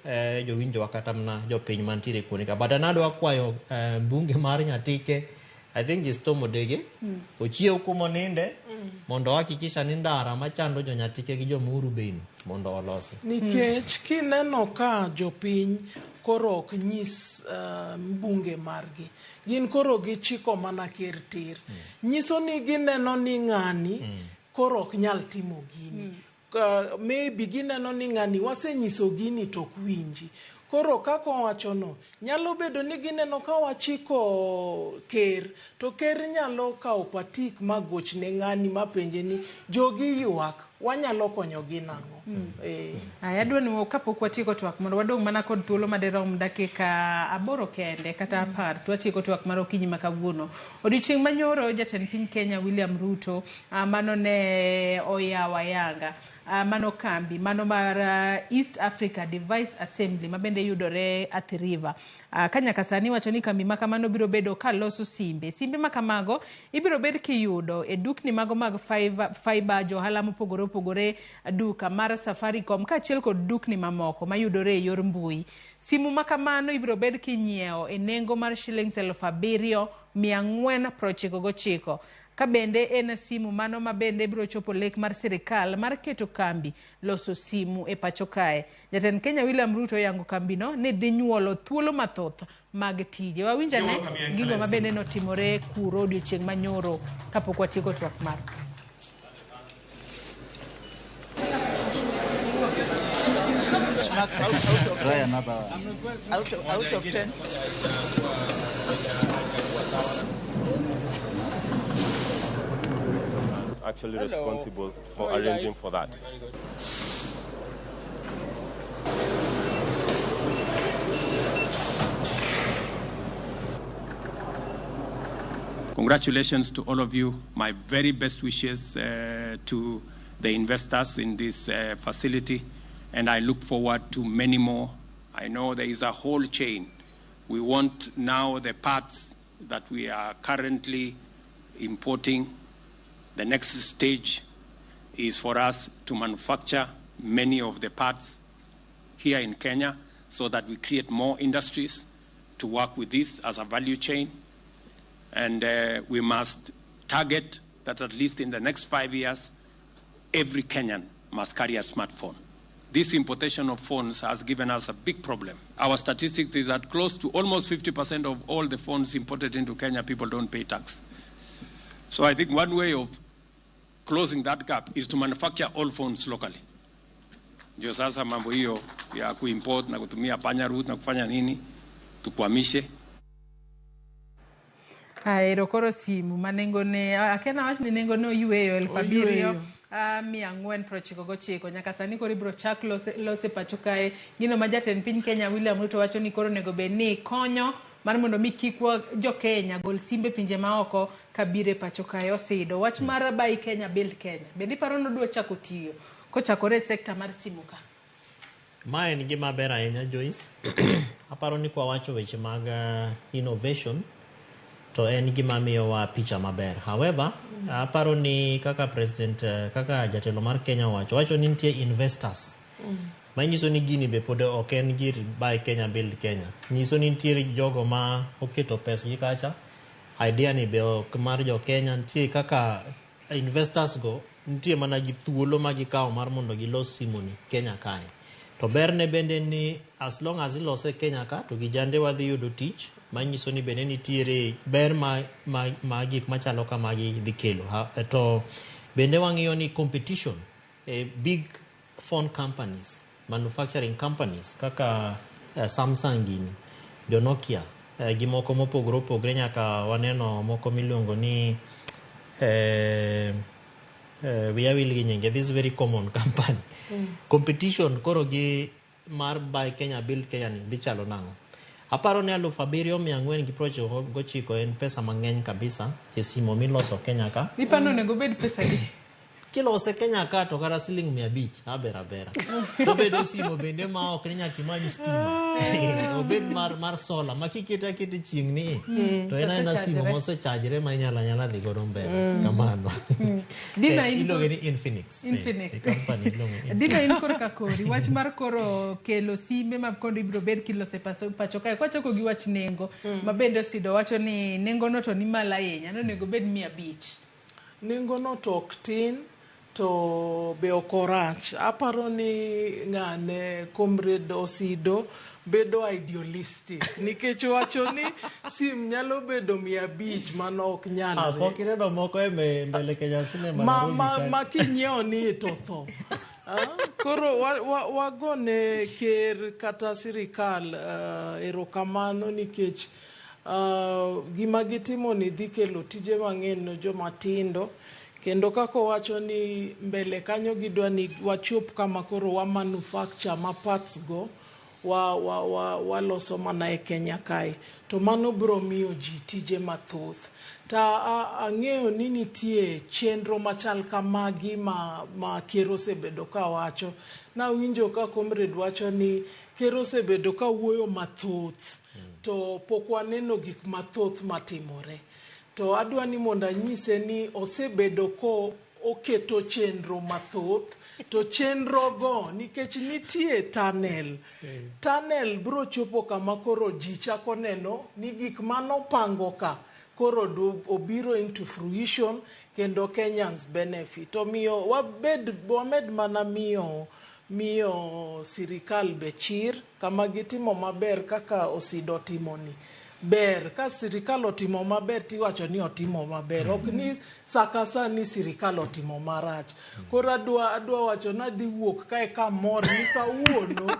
jowinjowa kata mana jopiny mantiere kuonde ka but an adwa kwayo mbunge mar Nyatike I think is Tom Odege ochiew kumoninde mondo hakikisha ni ndara machando jo Nyatike gi jo Muhuru Bay ni mondo olosi. Nikech kineno ka jopiny koro ok nyis mbunge margi, gin koro gichiko mana ker tir. Nyiso ni gineno ni ng'ani koro ok nyal timo gini. Maybe gineno ni ng'ani wasenyiso gini to ok winji. Koro kaka owachono, nyalo bedo ni gineno ka wachiko ker, to ker nyalo kawo patik ma gochne ng'ani mapenje ni jogi ywak, wanyalo konyogi nang'o? timo. Aya, adwa ni kapok watieko twak mondo wadong' mana kod thuolo madirom dakika 8 kende kata 10 to watieko twak mar okinyi ma kawuono. Odiochieng' manyoro jatend piny Kenya William Ruto mano ne oyawo ayanga mano kambi mano mar East Africa Device Assembly ma bende yudore Athi River. Ka nyaka sani wacho ni kambi ma kamano biro bedo ka loso simbe. Simbe ma kamago ibiro bed kiyudo e dukni mago mag fiber, johala mopogore opogore, duka mar Safaricom kaachiel kod dukni mamoko mayudore e yor mbui. Simu ma kamano ibiro bed kinyiewo e nengo mar shillings 7,499. Ka bende en simu mano ma bende biro chopo lek mar sirikal mar keto kambi loso simu e pacho kae. Jatend Kenya William Ruto oyango kambino ni dhi nyuolo thuolo mathoth mag tije. Wawinj ane gigo ma bende notimore kuro odiochieng' manyoro kapok watieko twak mar. Try another one. Out of 10. Actually Hello. responsible for How are you arranging guys? for that. Congratulations to all of you. My very best wishes to the investors in this facility, and I look forward to many more. I know there is a whole chain. We want now the parts that we are currently importing. The next stage is for us to manufacture many of the parts here in Kenya so that we create more industries to work with this as a value chain. And we must target that at least in the next 5 years, every Kenyan must carry a smartphone. This importation of phones has given us a big problem. Our statistics is that close to almost 50% of all the phones imported into Kenya, people don't pay tax. So I think one way of closing that gap is to manufacture all phones locally. Ndio sasa mambo hiyo ya kuimport na kutumia panya route na kufanya nini, tukwamishe. Ero koro simu ma nengone, akia nawach ni nengone oyweyo 7,499. Nyaka sani koro ibiro chak lose pacho kae. Gino ma jatend piny Kenya William Ruto wacho ni koro onego bed ni konyo mar mondo mi kik jo Kenya gol simbe pinje maoko kabire pacho kae. Osido wach mar Buy Kenya Build Kenya bende iparo ni odwa chako tiyo kochakore e sekta mar simu ka? Ma en gima ber ahinya, Joyce. Aparo ni kwa wacho weche mag innovation to en gima miyowa picha maber. However, aparo ni kaka president, kaka jatelo mar Kenya owacho ni nitie investors. Manyiso ni gini be pod ok en gir Buy Kenya Build Kenya. Nyiso ni nitiere jogo ma oketo pesgi kacha. Idea ni be ok mar jo Kenya, nitie kaka investors go nitie mana gi thuolo ma gikawo mar mondo gilos simu ni Kenya kae. To berne bende ni as long as ilose Kenya ka to gijande wadhi yudo tich, manyiso ni bende nitiere ber ma gik machalo kamagi dhi kelo. To bende wang'iyo ni competition, big phone companies, manufacturing companies kaka Samsung gini, jo Nokia, gi moko mopogore opogore nyaka waneno moko miluongo ni wiya wil gi nyinge, this very common company. Competition koro gi mar Buy Kenya Build Kenya ni dhi chalo nang'o? Aparo ni 7,499 en pesa mang'eny kabisa e simo miloso Kenya ka. Iparo onego bed pesa di? Kilose Kenya ka to kata siling 500 aber abera. Obedo simo bende ma ok ni nyaka imany stima. Obed mar solar ma kikete akete chieng' ni to en aena simo mosechajre ma inyalo anyala dhi godo mbele. Kamano. Dina in Iluonge ni Infinix. Infinix. Company iluongo ni Dina in korka kori wach mar koro kelo simbe ma kondo ibiro bed kilose pacho kae kwachako gi wach nengo ma bende Osido wacho ni nengo no to ni malo ahinya nonego bed 500. Nengo no to ok tin to be ok orach. Aparo ni ng'ane Comrade Osido bedo idealistic nikech wacho ni sim nyalo bedo 500 mano ok nyalre. Pok ineno moko e mbele Kenya Cinema Nairobi Ma kinyiewo ni to tho. Koro wagone ker kata sirikal erokamano nikech gima gitimo ni dhi kelo tije mang'eny ne joma tindo. Kendo kaka owacho ni mbele kanyo gidwa ni wachop kama koro wa manufacture ma parts go wa, wa, wa, waloso mana e Kenya kae to mano biro miyo ji tije mathoth. Ta ang'eyo ni nitie chenro machal kamagi ma, ma ker osebedo ka wacho. Nawinjo ka comrade wacho ni ker osebedo ka wuoyo mathoth to pok waneno gik mathoth matimore. To adwa ni mondo anyise ni osebedo ko oketo chenro mathoth to chenro go nikech nitie tunnel. Tunnel biro chopo kama koro ji chako neno ni gik manopango ka koro obiro into fruition kendo Kenyans benefit. Omiyo wabed wamed mana miyo miyo sirikal be chir kama gitimo maber kaka Osido timoni. Ber ka sirikal otimo maber tiwacho ni otimo maber ok ni sa ka sa ni sirikal otimo marach. Koro adwa adwa wacho nadhi wuok kae kamor ni kawuono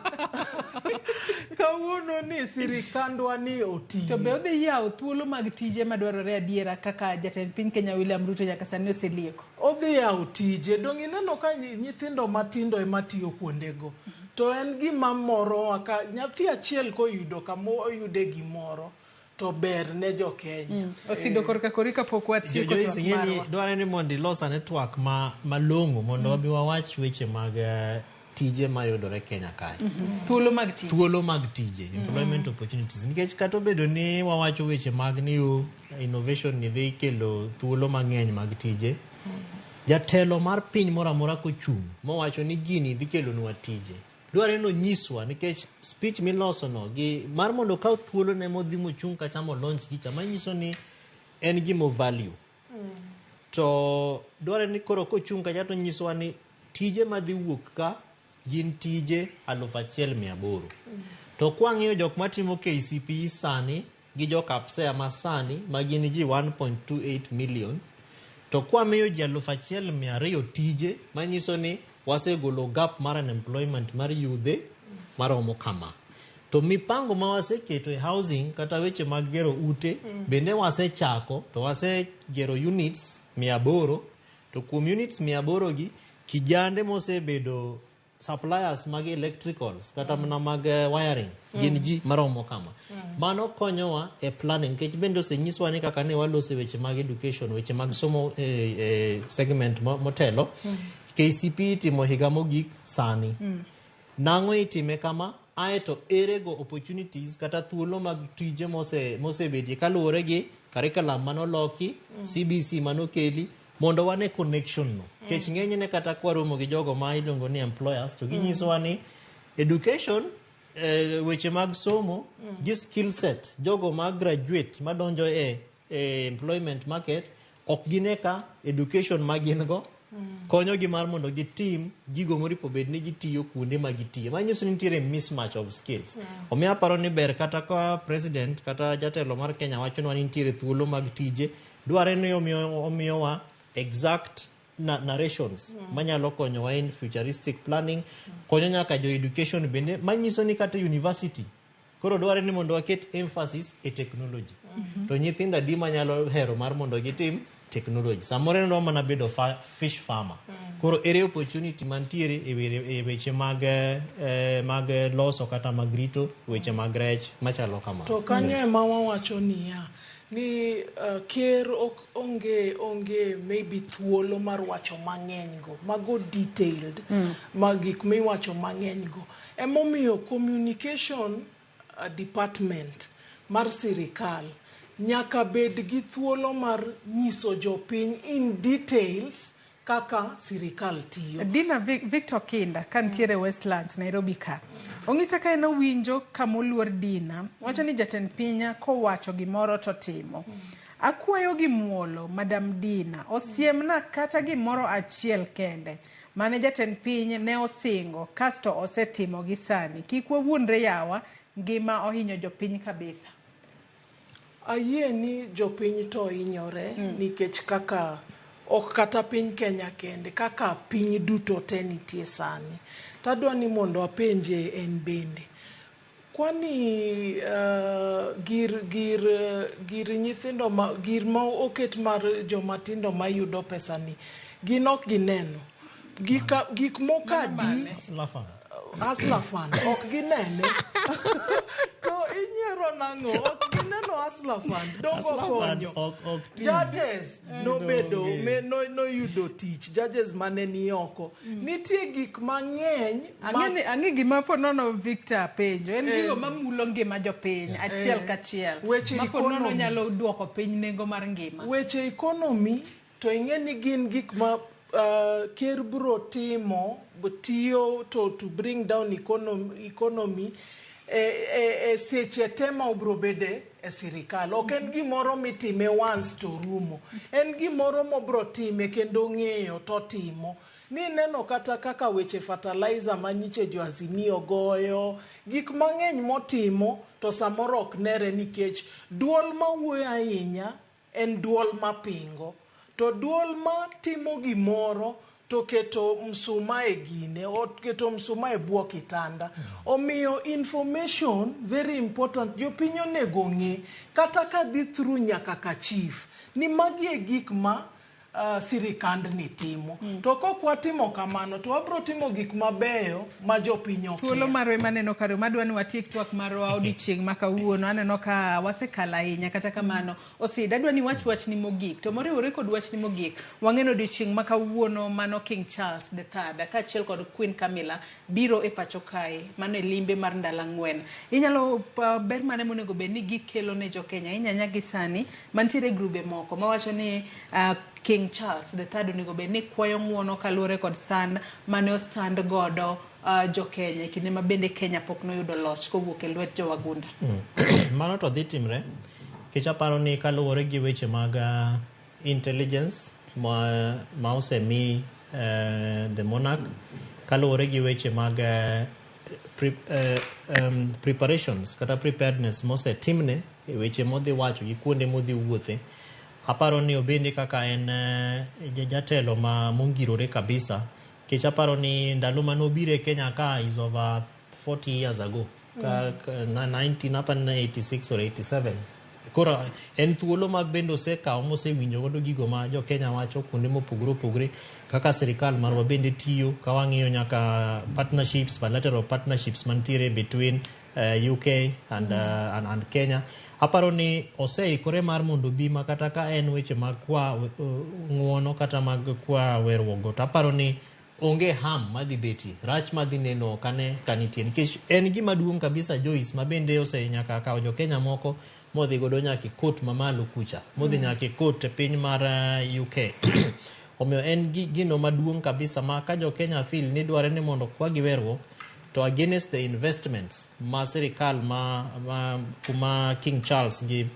kawuono ni sirikandwa ni otiyo. To be odhi yawo thuolo mag tije madwarore adiera kaka jatend piny Kenya William Ruto nyaka sani oselieko? Odhi yawo tije. Dong' ineno ka nyithindo matindo ema tiyo kuondego. To en gima morowa ka nyathi achiel koyudo kama oyude gimoro to ber ne jo Kenya. Osido korka kori kapok watieko Joyce twak ing'e ni marwa. dwarore ni mondo ilos ane twak ma malong'o mondo wabi wawach weche mag tije mayudore Kenya kae. Thuolo mag tije. Thuolo mag tije, employment opportunities. Nikech kata obedo ni wawacho weche mag new innovation ni dhi kelo thuolo mang'eny mag tije, jatelo mar piny moro amora kochung' mowacho ni gini dhi kelonwa tije, dwarore ni onyiswa nikech speech miloso no gi mar mondo okaw thuolo ne modhi mochung' kacha mo launch gicha manyiso ni en gimo value. To dwarore ni koro kochung' kacha to nyisowa ni tije madhi wuok ka gin tije 1800. To kwang'iyo jok matimo KCPE sani gi jo KPSEA ma sani ma gin ji 1.28 million to kwamiyo ji 1200 tije manyiso ni wasegolo gap mar unemployment mar yudhe maromo kama. To mipango ma waseketo e housing kata weche mag gero ute bende wasechako to wasegero units 800 to kuom units 800 gi kijande mosebedo suppliers mag electricals kata mana mag wiring gin ji maromo kama. Mano konyowa e planning nikech bende osenyiswa ni kaka ne waloso weche mag education weche mag somo e segment motelo KCPE itimo higa mogik sani. Nang'o itime kama aeto ere go opportunities kata thuolo mag tije mosebedie kaluwore gi curriculum manoloki, CBC manokeli mondo wane connection no. Nikech ng'enyne kata kwaromo gi jogo ma iluongo ni employers to ginyisowa ni education weche mag somo gi skill set jogo ma graduate madonjo e employment market ok gine ka education ma gin go konyogi mar mondo gitim gigo moripo bed ni gitiyo kuonde ma gitiye. Manyiso ni nitiere mismatch of skills. Omiyo aparo ni ber kata ka president kata jatelo mar Kenya wachonwa ni nitiere thuolo mag tije, dwarore ni omiyowa exact narrations manyalo konyowa in futuristic planning, konyo nyaka jo education bende manyiso ni kata university koro dwarore ni mondo waket emphasis e technology. To nyithindo adi manyalo hero mar mondo gitim technology. Samoro en odwa mana bedo fish farmer. Koro ere opportunity mantiere e weche mag, mag loso kata mag rito weche mag rech machalo kamano. To kanyo ema wawacho niya ni ker ok onge maybe thuolo mar wacho mang'eny go mago detailed ma gik miwacho mang'eny go. Emomiyo communication department mar sirikal nyaka bed gi thuolo mar nyiso jopiny in details kaka sirikal tiyo. Dina Victor Kinda ka nitiere Westlands Nairobi ka. Ong'isa ka en owinjo kamoluor Dina, wacho ni jatend piny kowacho gimoro to timo. Akwayo gi muolo Madam Dina osiemna kata gimoro achiel kende mane jatend piny ne osingo kasto osetimo gi sani. Kik wawuondre yawa, ngima ohinyo jopiny kabisa. Ayie ni jopiny to hinyore nikech kaka ok kata piny Kenya kende kaka piny duto te nitie sani. Tadwa ni mondo apenje en bende. Kwani gir gir gir nyithindo ma gir ma oket mar joma tindo mayudo pesa ni gin ok gineno. Gika, gik moko adi Hustler Fund. Hustler Fund ok ginene. To inyiero nang'o? Ok gineno Hustler Fund. Dongo Hustler Fund konyo. ok ti. Judges nobedo Donge. me, no, noyudo tich. Judges mane ni oko. Nitie gik mang'eny ma Ang'e gima po nono Victor penjo en gigo mamulo ngima jopiny achiel kachiel Weche ma po nono economy. nyalo duoko piny nengo mar ngima. Weche economy to ing'e ni gin gik ma ker bro timo tiyo to bring down economy e seche te ma obro bede e sirikal. Ok en gimoro mitime once to rumo. En gimoro mobro time kendo ng'eyo to timo. Ni neno kata kaka weche fertilizer manyiche jo Azimio goyo, gik mang'eny motimo to samoro ok nere nikech duol mawuoyo ahinya en duol mapingo. To duol ma timo gimoro to keto msuma e gine, oketo msuma e bwo kitanda. Omiyo information very important, jopiny onego ng'e kata ka dhi through nyaka ka chief ni magi e gik ma sirikandni timo. To kok watimo kamano to wabro timo gik mabeyo ma jopiny okia. Thuolo marwa ema aneno kare madwa ni watiek twak marwa odiochieng' ma kawuono. Aneno ka wasekalo ahinya kata kamano. Osid, adwa ni wach wachni mogik. To moriwore kod wachni mogik, wang'eno odiochieng' ma kawuono mano King Charles the Third kaachiel kod Queen Camilla biro e pacho kae, mano e limbe mar ndalo 4. Inyalo ber mane monego bed ni gikelo ne jo Kenya inyanya gi sani mantiere grube moko mawacho ni King Charles the Third onego bed ni kwayo ng'uono kaluwore kod sand mane osand godo jo Kenya e kinde ma bende Kenya pok noyudo loch kowuok e lwet jowagunda. Mano to dhi timre nikech aparo ni kaluwore gi weche mag intelligence ma osemi the monarch, kaluwore gi weche mag preparations kata preparedness mosetimne e weche modhi wacho gi kuonde modhi wuothe, aparo ni obende kaka en jatelo ma mongirore kabisa, nikech aparo ni ndalo mane obiro e Kenya ka is over 40 years ago, ka 1986 or 87. Koro en thuolo ma bende osekawo mosewinjo godo gigo ma jo Kenya wacho kuonde mopogore opogore kaka sirikal marwa bende tiyo, ka wang'iyo nyaka partnerships, bilateral partnerships mantiere between UK and Kenya. Aparo ni oseikore mar mondo obi ma kata ka en weche mag kwa ng'uono kata mag kwa werruok go, to aparo ni onge harm madhi betie, rach madhi neno ok ane ka nitie, nikech en gima duong' kabisa Joyce, ma bende ose nyaka kawo jo Kenya moko modhi godo nyaka e court mamalo kucha, modhi nyaka e court e piny mar UK. Omiyo en gino maduong' kabisa ma ka jo Kenya feel ni dware ni mondo kwa gi werruok to against the investments ma sirikal ma kuma King Charles gi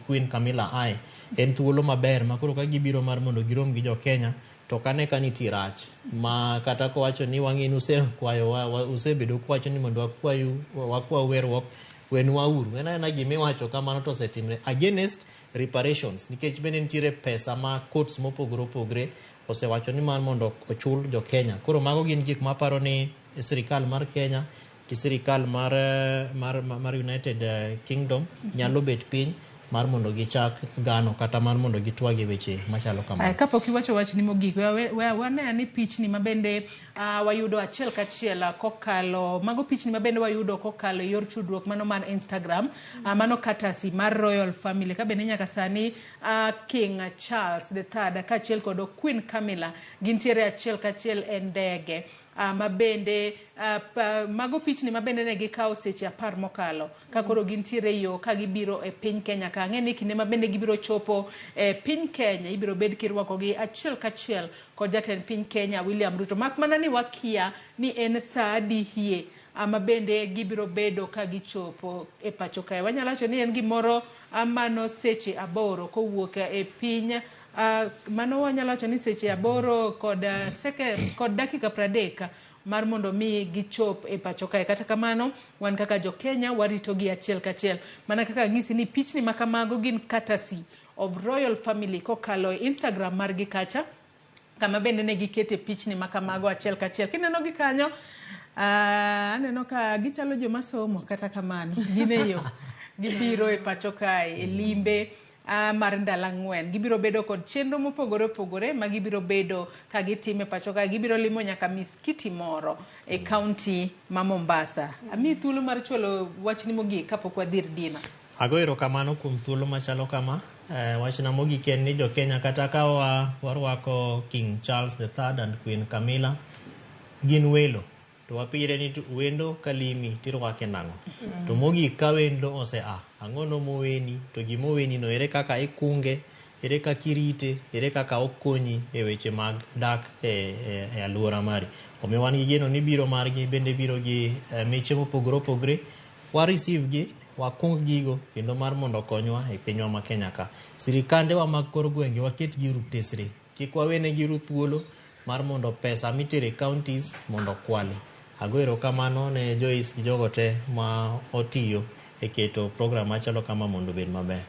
Queen Camilla ae, en thuolo maber ma koro ka gibiro mar mondo girom gi jo Kenya, to kane ka nitie rach ma kata kowacho ni wang'e ni usekwayo usebedo kuwacho ni mondo wakwayu wakwa werruok, wenwa uru. En aena gimiwacho kamano to osetimre against reparations, nikech bende nitiere pesa ma courts mopogore opogore osewacho ni mar mondo ochul jo Kenya. Koro mago gin gik maparo ni sirikal mar Kenya gi sirikal mar United Kingdom nyalo bet piny mar mondo gichak gano kata mar mondo gitwag e weche machalo kamano. Kapok iwacho wachni mogik, wane ane pichni mabende wayudo achiel kachiel kokalo, mago pichni mabende wayudo kokalo e yor tudruok mano mar Instagram, mano courtesy mar Royal Family, ka bende nyaka sani King Charles the Third kaachiel kod Queen Camilla gintiere achiel kachiel e ndege. Mabende mago pichni mabende ne gikawo seche 10 mokalo ka koro gintiere yo ka gibiro e piny Kenya ka. Ang'e ni kinde mabende gibiro chopo e piny Kenya ibiro bed kirwakogi achiel kachiel kod jatend piny Kenya William Ruto, mak mana ni wakia ni en saa adi hie ama bende gibiro bedo ka gichopo e pacho kae. Wanyalo wacho ni en gimoro mano seche 8 kowuok e piny mano wanyalo wacho ni seche 8 kod kod dakika 30 mar mondo mi gichop e pacho kae. Kata kamano wan kaka jo Kenya warito gi achiel kachiel, mana kaka ng'isi ni pichni ma kamago gin courtesy of Royal Family kokalo e Instagram margi kacha, kama bende ne gikete pichni ma kamago achiel kachiel. Kineno gi kanyo, Aneno ka gichalo joma somo kata kamano gin e yo gibiro e pacho kae e limbe mar ndalo 4. Gibiro bedo kod chenro mopogore opogore ma gibiro bedo ka gitime pacho kae. Gibiro limo nyaka miskiti moro e kaunti ma Mombasa. Amiyi thuolo mar chwalo wachni mogik kapok wadhi ir Dina. Ago erokamano kuom thuolo machalo kama. Wachna mogik en ni jo-Kenya kata ka warwako King Charles III and Queen Camilla gin welo to wapire ni wendo kalimi tirwake nang'o. To mogik ka wendo osea, ang'ono moweni to gimoweni no ere kaka ikunge, ere kaka irite, ere kaka okonyi e weche mag dak e aluora mari. Omiyo wan gi geno ni biro margi bende biro gi miche mopogore opogore. Wa receive gi, wakung gigo kendo mar mondo okonywa e pinywa ma Kenya ka. Sirikandewa mag kor gwenge waket gi tesre. Kik wawene giru thuolo mar mondo pesa mitere counties mondo okwali. Ago erokamano ne Joyce gi jogo te ma otiyo e keto program machalo kama mondo obed maber.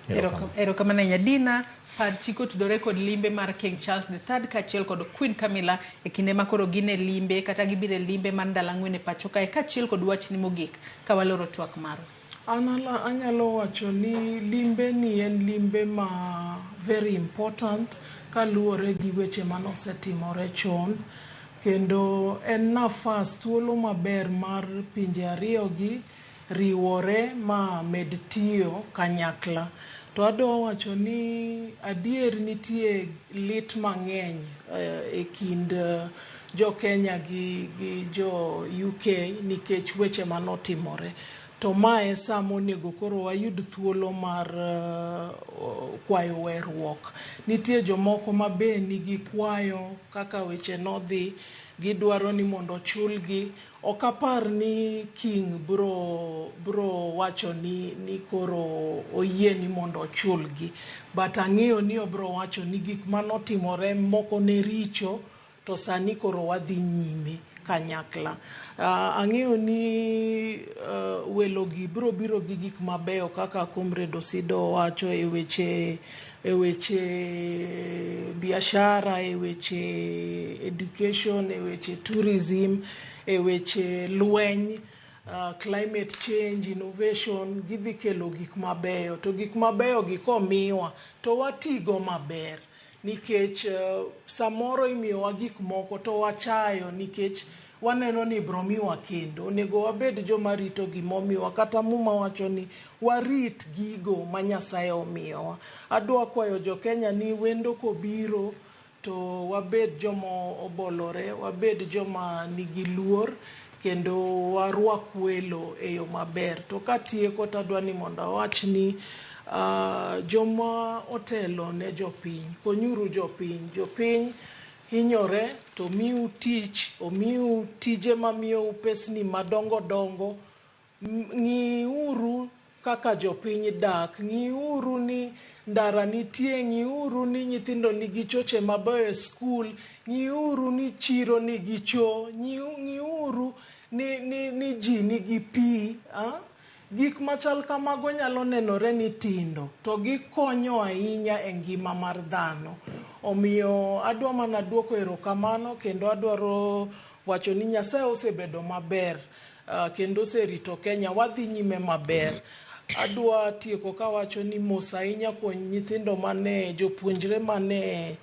Erokamano ahinya. Dina, par chiko tudore kod limbe mar King Charles III kaachiel kod Queen Camilla e kinde ma koro gin e limbe kata gibiro e limbe mar ndalo 4 e pacho kae kaachiel kod wachni mogik ka waloro twak marwa. An anyalo wacho ni limbe ni en limbe ma very important kaluwore gi weche manosetimore chon, kendo en nafas thuolo maber mar pinje ariyo gi riwore ma med tiyo kanyakla. To adwa wacho ni adier nitie lit mang'eny e kind jo Kenya gi jo UK nikech weche manotimore. To ma e sa monego koro wayud thuolo mar kwayo weruok. Nitie jomoko ma be nigi kwayo kaka weche nodhi, gidwaro ni mondo ochulgi. Ok apar ni King bro wacho ni koro oyie ni mondo ochulgi. But ang'eyo ni obro wacho ni gik manotimore moko ne richo to sani koro wadhi nyime kanyakla. Ang'eyo ni welo gi bro biro gi gik mabeyo kaka Comrade Osido wacho e weche biashara, e weche education, e weche tourism, e weche lweny, climate change, innovation. Gidhi kelo gik mabeyo to gik mabeyo gi komiwa to watigo maber, nikech samoro imiyowa gik moko to wachayo nikech waneno ni ibro miwa kendo. Onego wabed joma rito gimomiwa, kata Muma wacho ni warit gigo ma Nyasaye omiyowa. Adwa kwayo jo Kenya ni wendo kobiro to wabed joma obolore, wabed joma nigi luor kendo warwak welo e yo maber. To katieko tadwa ni mondo awach ni joma otelo ne jopiny, konyuru jopiny. Jopiny hinyore to miu tich, omiu tije mamiyou pesni madongo dongo. Ng'iuru kaka jopiny dak, ng'iuru ni ndara nitie, ng'iuru ni nyithindo nigi choche mabeyo e skul, ng'iuru ni chiro nigi cho, ng'iuru ni ji nigi pi. Gik machal kamago nyalo nenore ni tindo to gikonyo ahinya e ngima mar dhano. Omiyo adwa mana duoko erokamano kendo adwaro wacho ni Nyasaye osebedo maber kendo oserito Kenya, wadhi nyime maber. Adwa tieko kawacho ni mos ahinya kuom nyithindo mane jopuonjre mane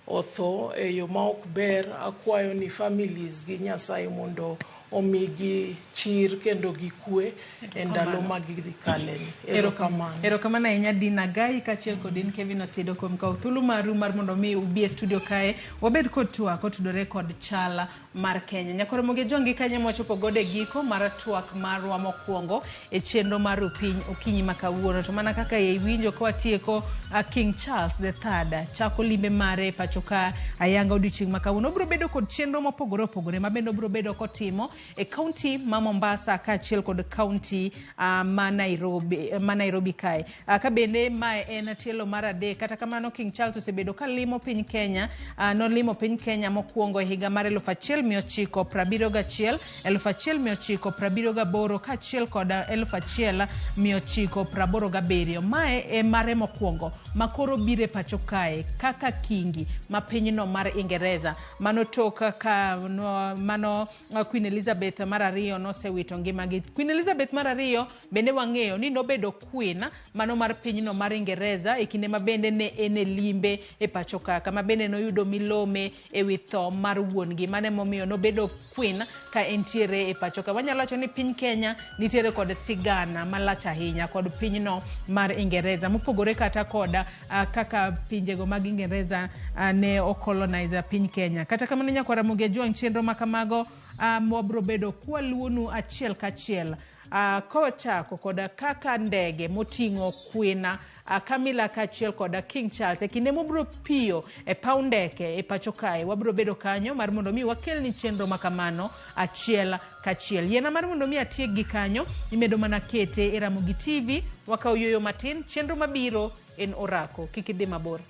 otho e yo ma ok ber. Akwayo ni families gi Nyasaye mondo omigi chir kendo gi kwe e ndalo ma gidhi kaleni. Erokamano. Erokamano ahinya Dina Gai kaachiel kod in Kevin Osido kuom kawo thuolo maru mar mondo mi ubi e studio kae wabed kod twak otudore kod chala mar Kenya. Nyakoro Mogi Jongi kanyo mwachopo godo e giko mar twak marwa mokwongo e chenro mar Rupiny okinyi ma kawuono. To mana kaka iwinjo ka watieko, King Charles III chako limbe mare e pacho ka ayanga odiochieng' ma kawuono. Obiro bedo kod chenro mopogore opogore ma bende obiro bedo kotimo e kaunti ma Mombasa kaachiel kod kaunti ma Nairobi kae. Ka bende mae en tielo mar 3. Kata kamano King Charles osebedo ka limo piny Kenya. Nolimo piny Kenya mokwongo e higa mar 1971, 1978 kaachiel kod 1987. Mae e mare mokwongo ma koro biro e pacho kae kaka kingi ma pinyno mar Ingereza. Mano tok ka mano Queen Elizabeth Elizabeth mar ariyo nosewito ngimagi. Queen Elizabeth mar ariyo bende wang'eyo ni nobedo queen mano mar pinyno mar Ingereza e kinde ma bende ne en e limbe e pacho ka, kama bende noyudo milome e wi tho mar wuon-gi. Mano emomiyo nobedo queen ka entiere e pacho ka. Wanyalo wacho ni piny Kenya nitiere kod sigana malach ahinya kod pinyno mar Ingereza mopogore kata kod kaka pinjego mag Ingereza ne ocolonize piny Kenya. Kata kamano nyakwar Ramogi Ajwang' chenro ma kamago wabro bedo kwaluonu achiel kachiel kochako koda kaka ndege moting'o Queen Camilla kaachiel koda King Charles e kinde mobro piyo e paw ndeke e pacho kae wabro bedo kanyo mar mondo mi wakelni chenro ma kamano achiel kachiel. Yiena mar mondo mi atiek gi kanyo imedo mana kete e Ramogi TV wakaw yueyo matin chenro mabiro en orako kik idhi mabor.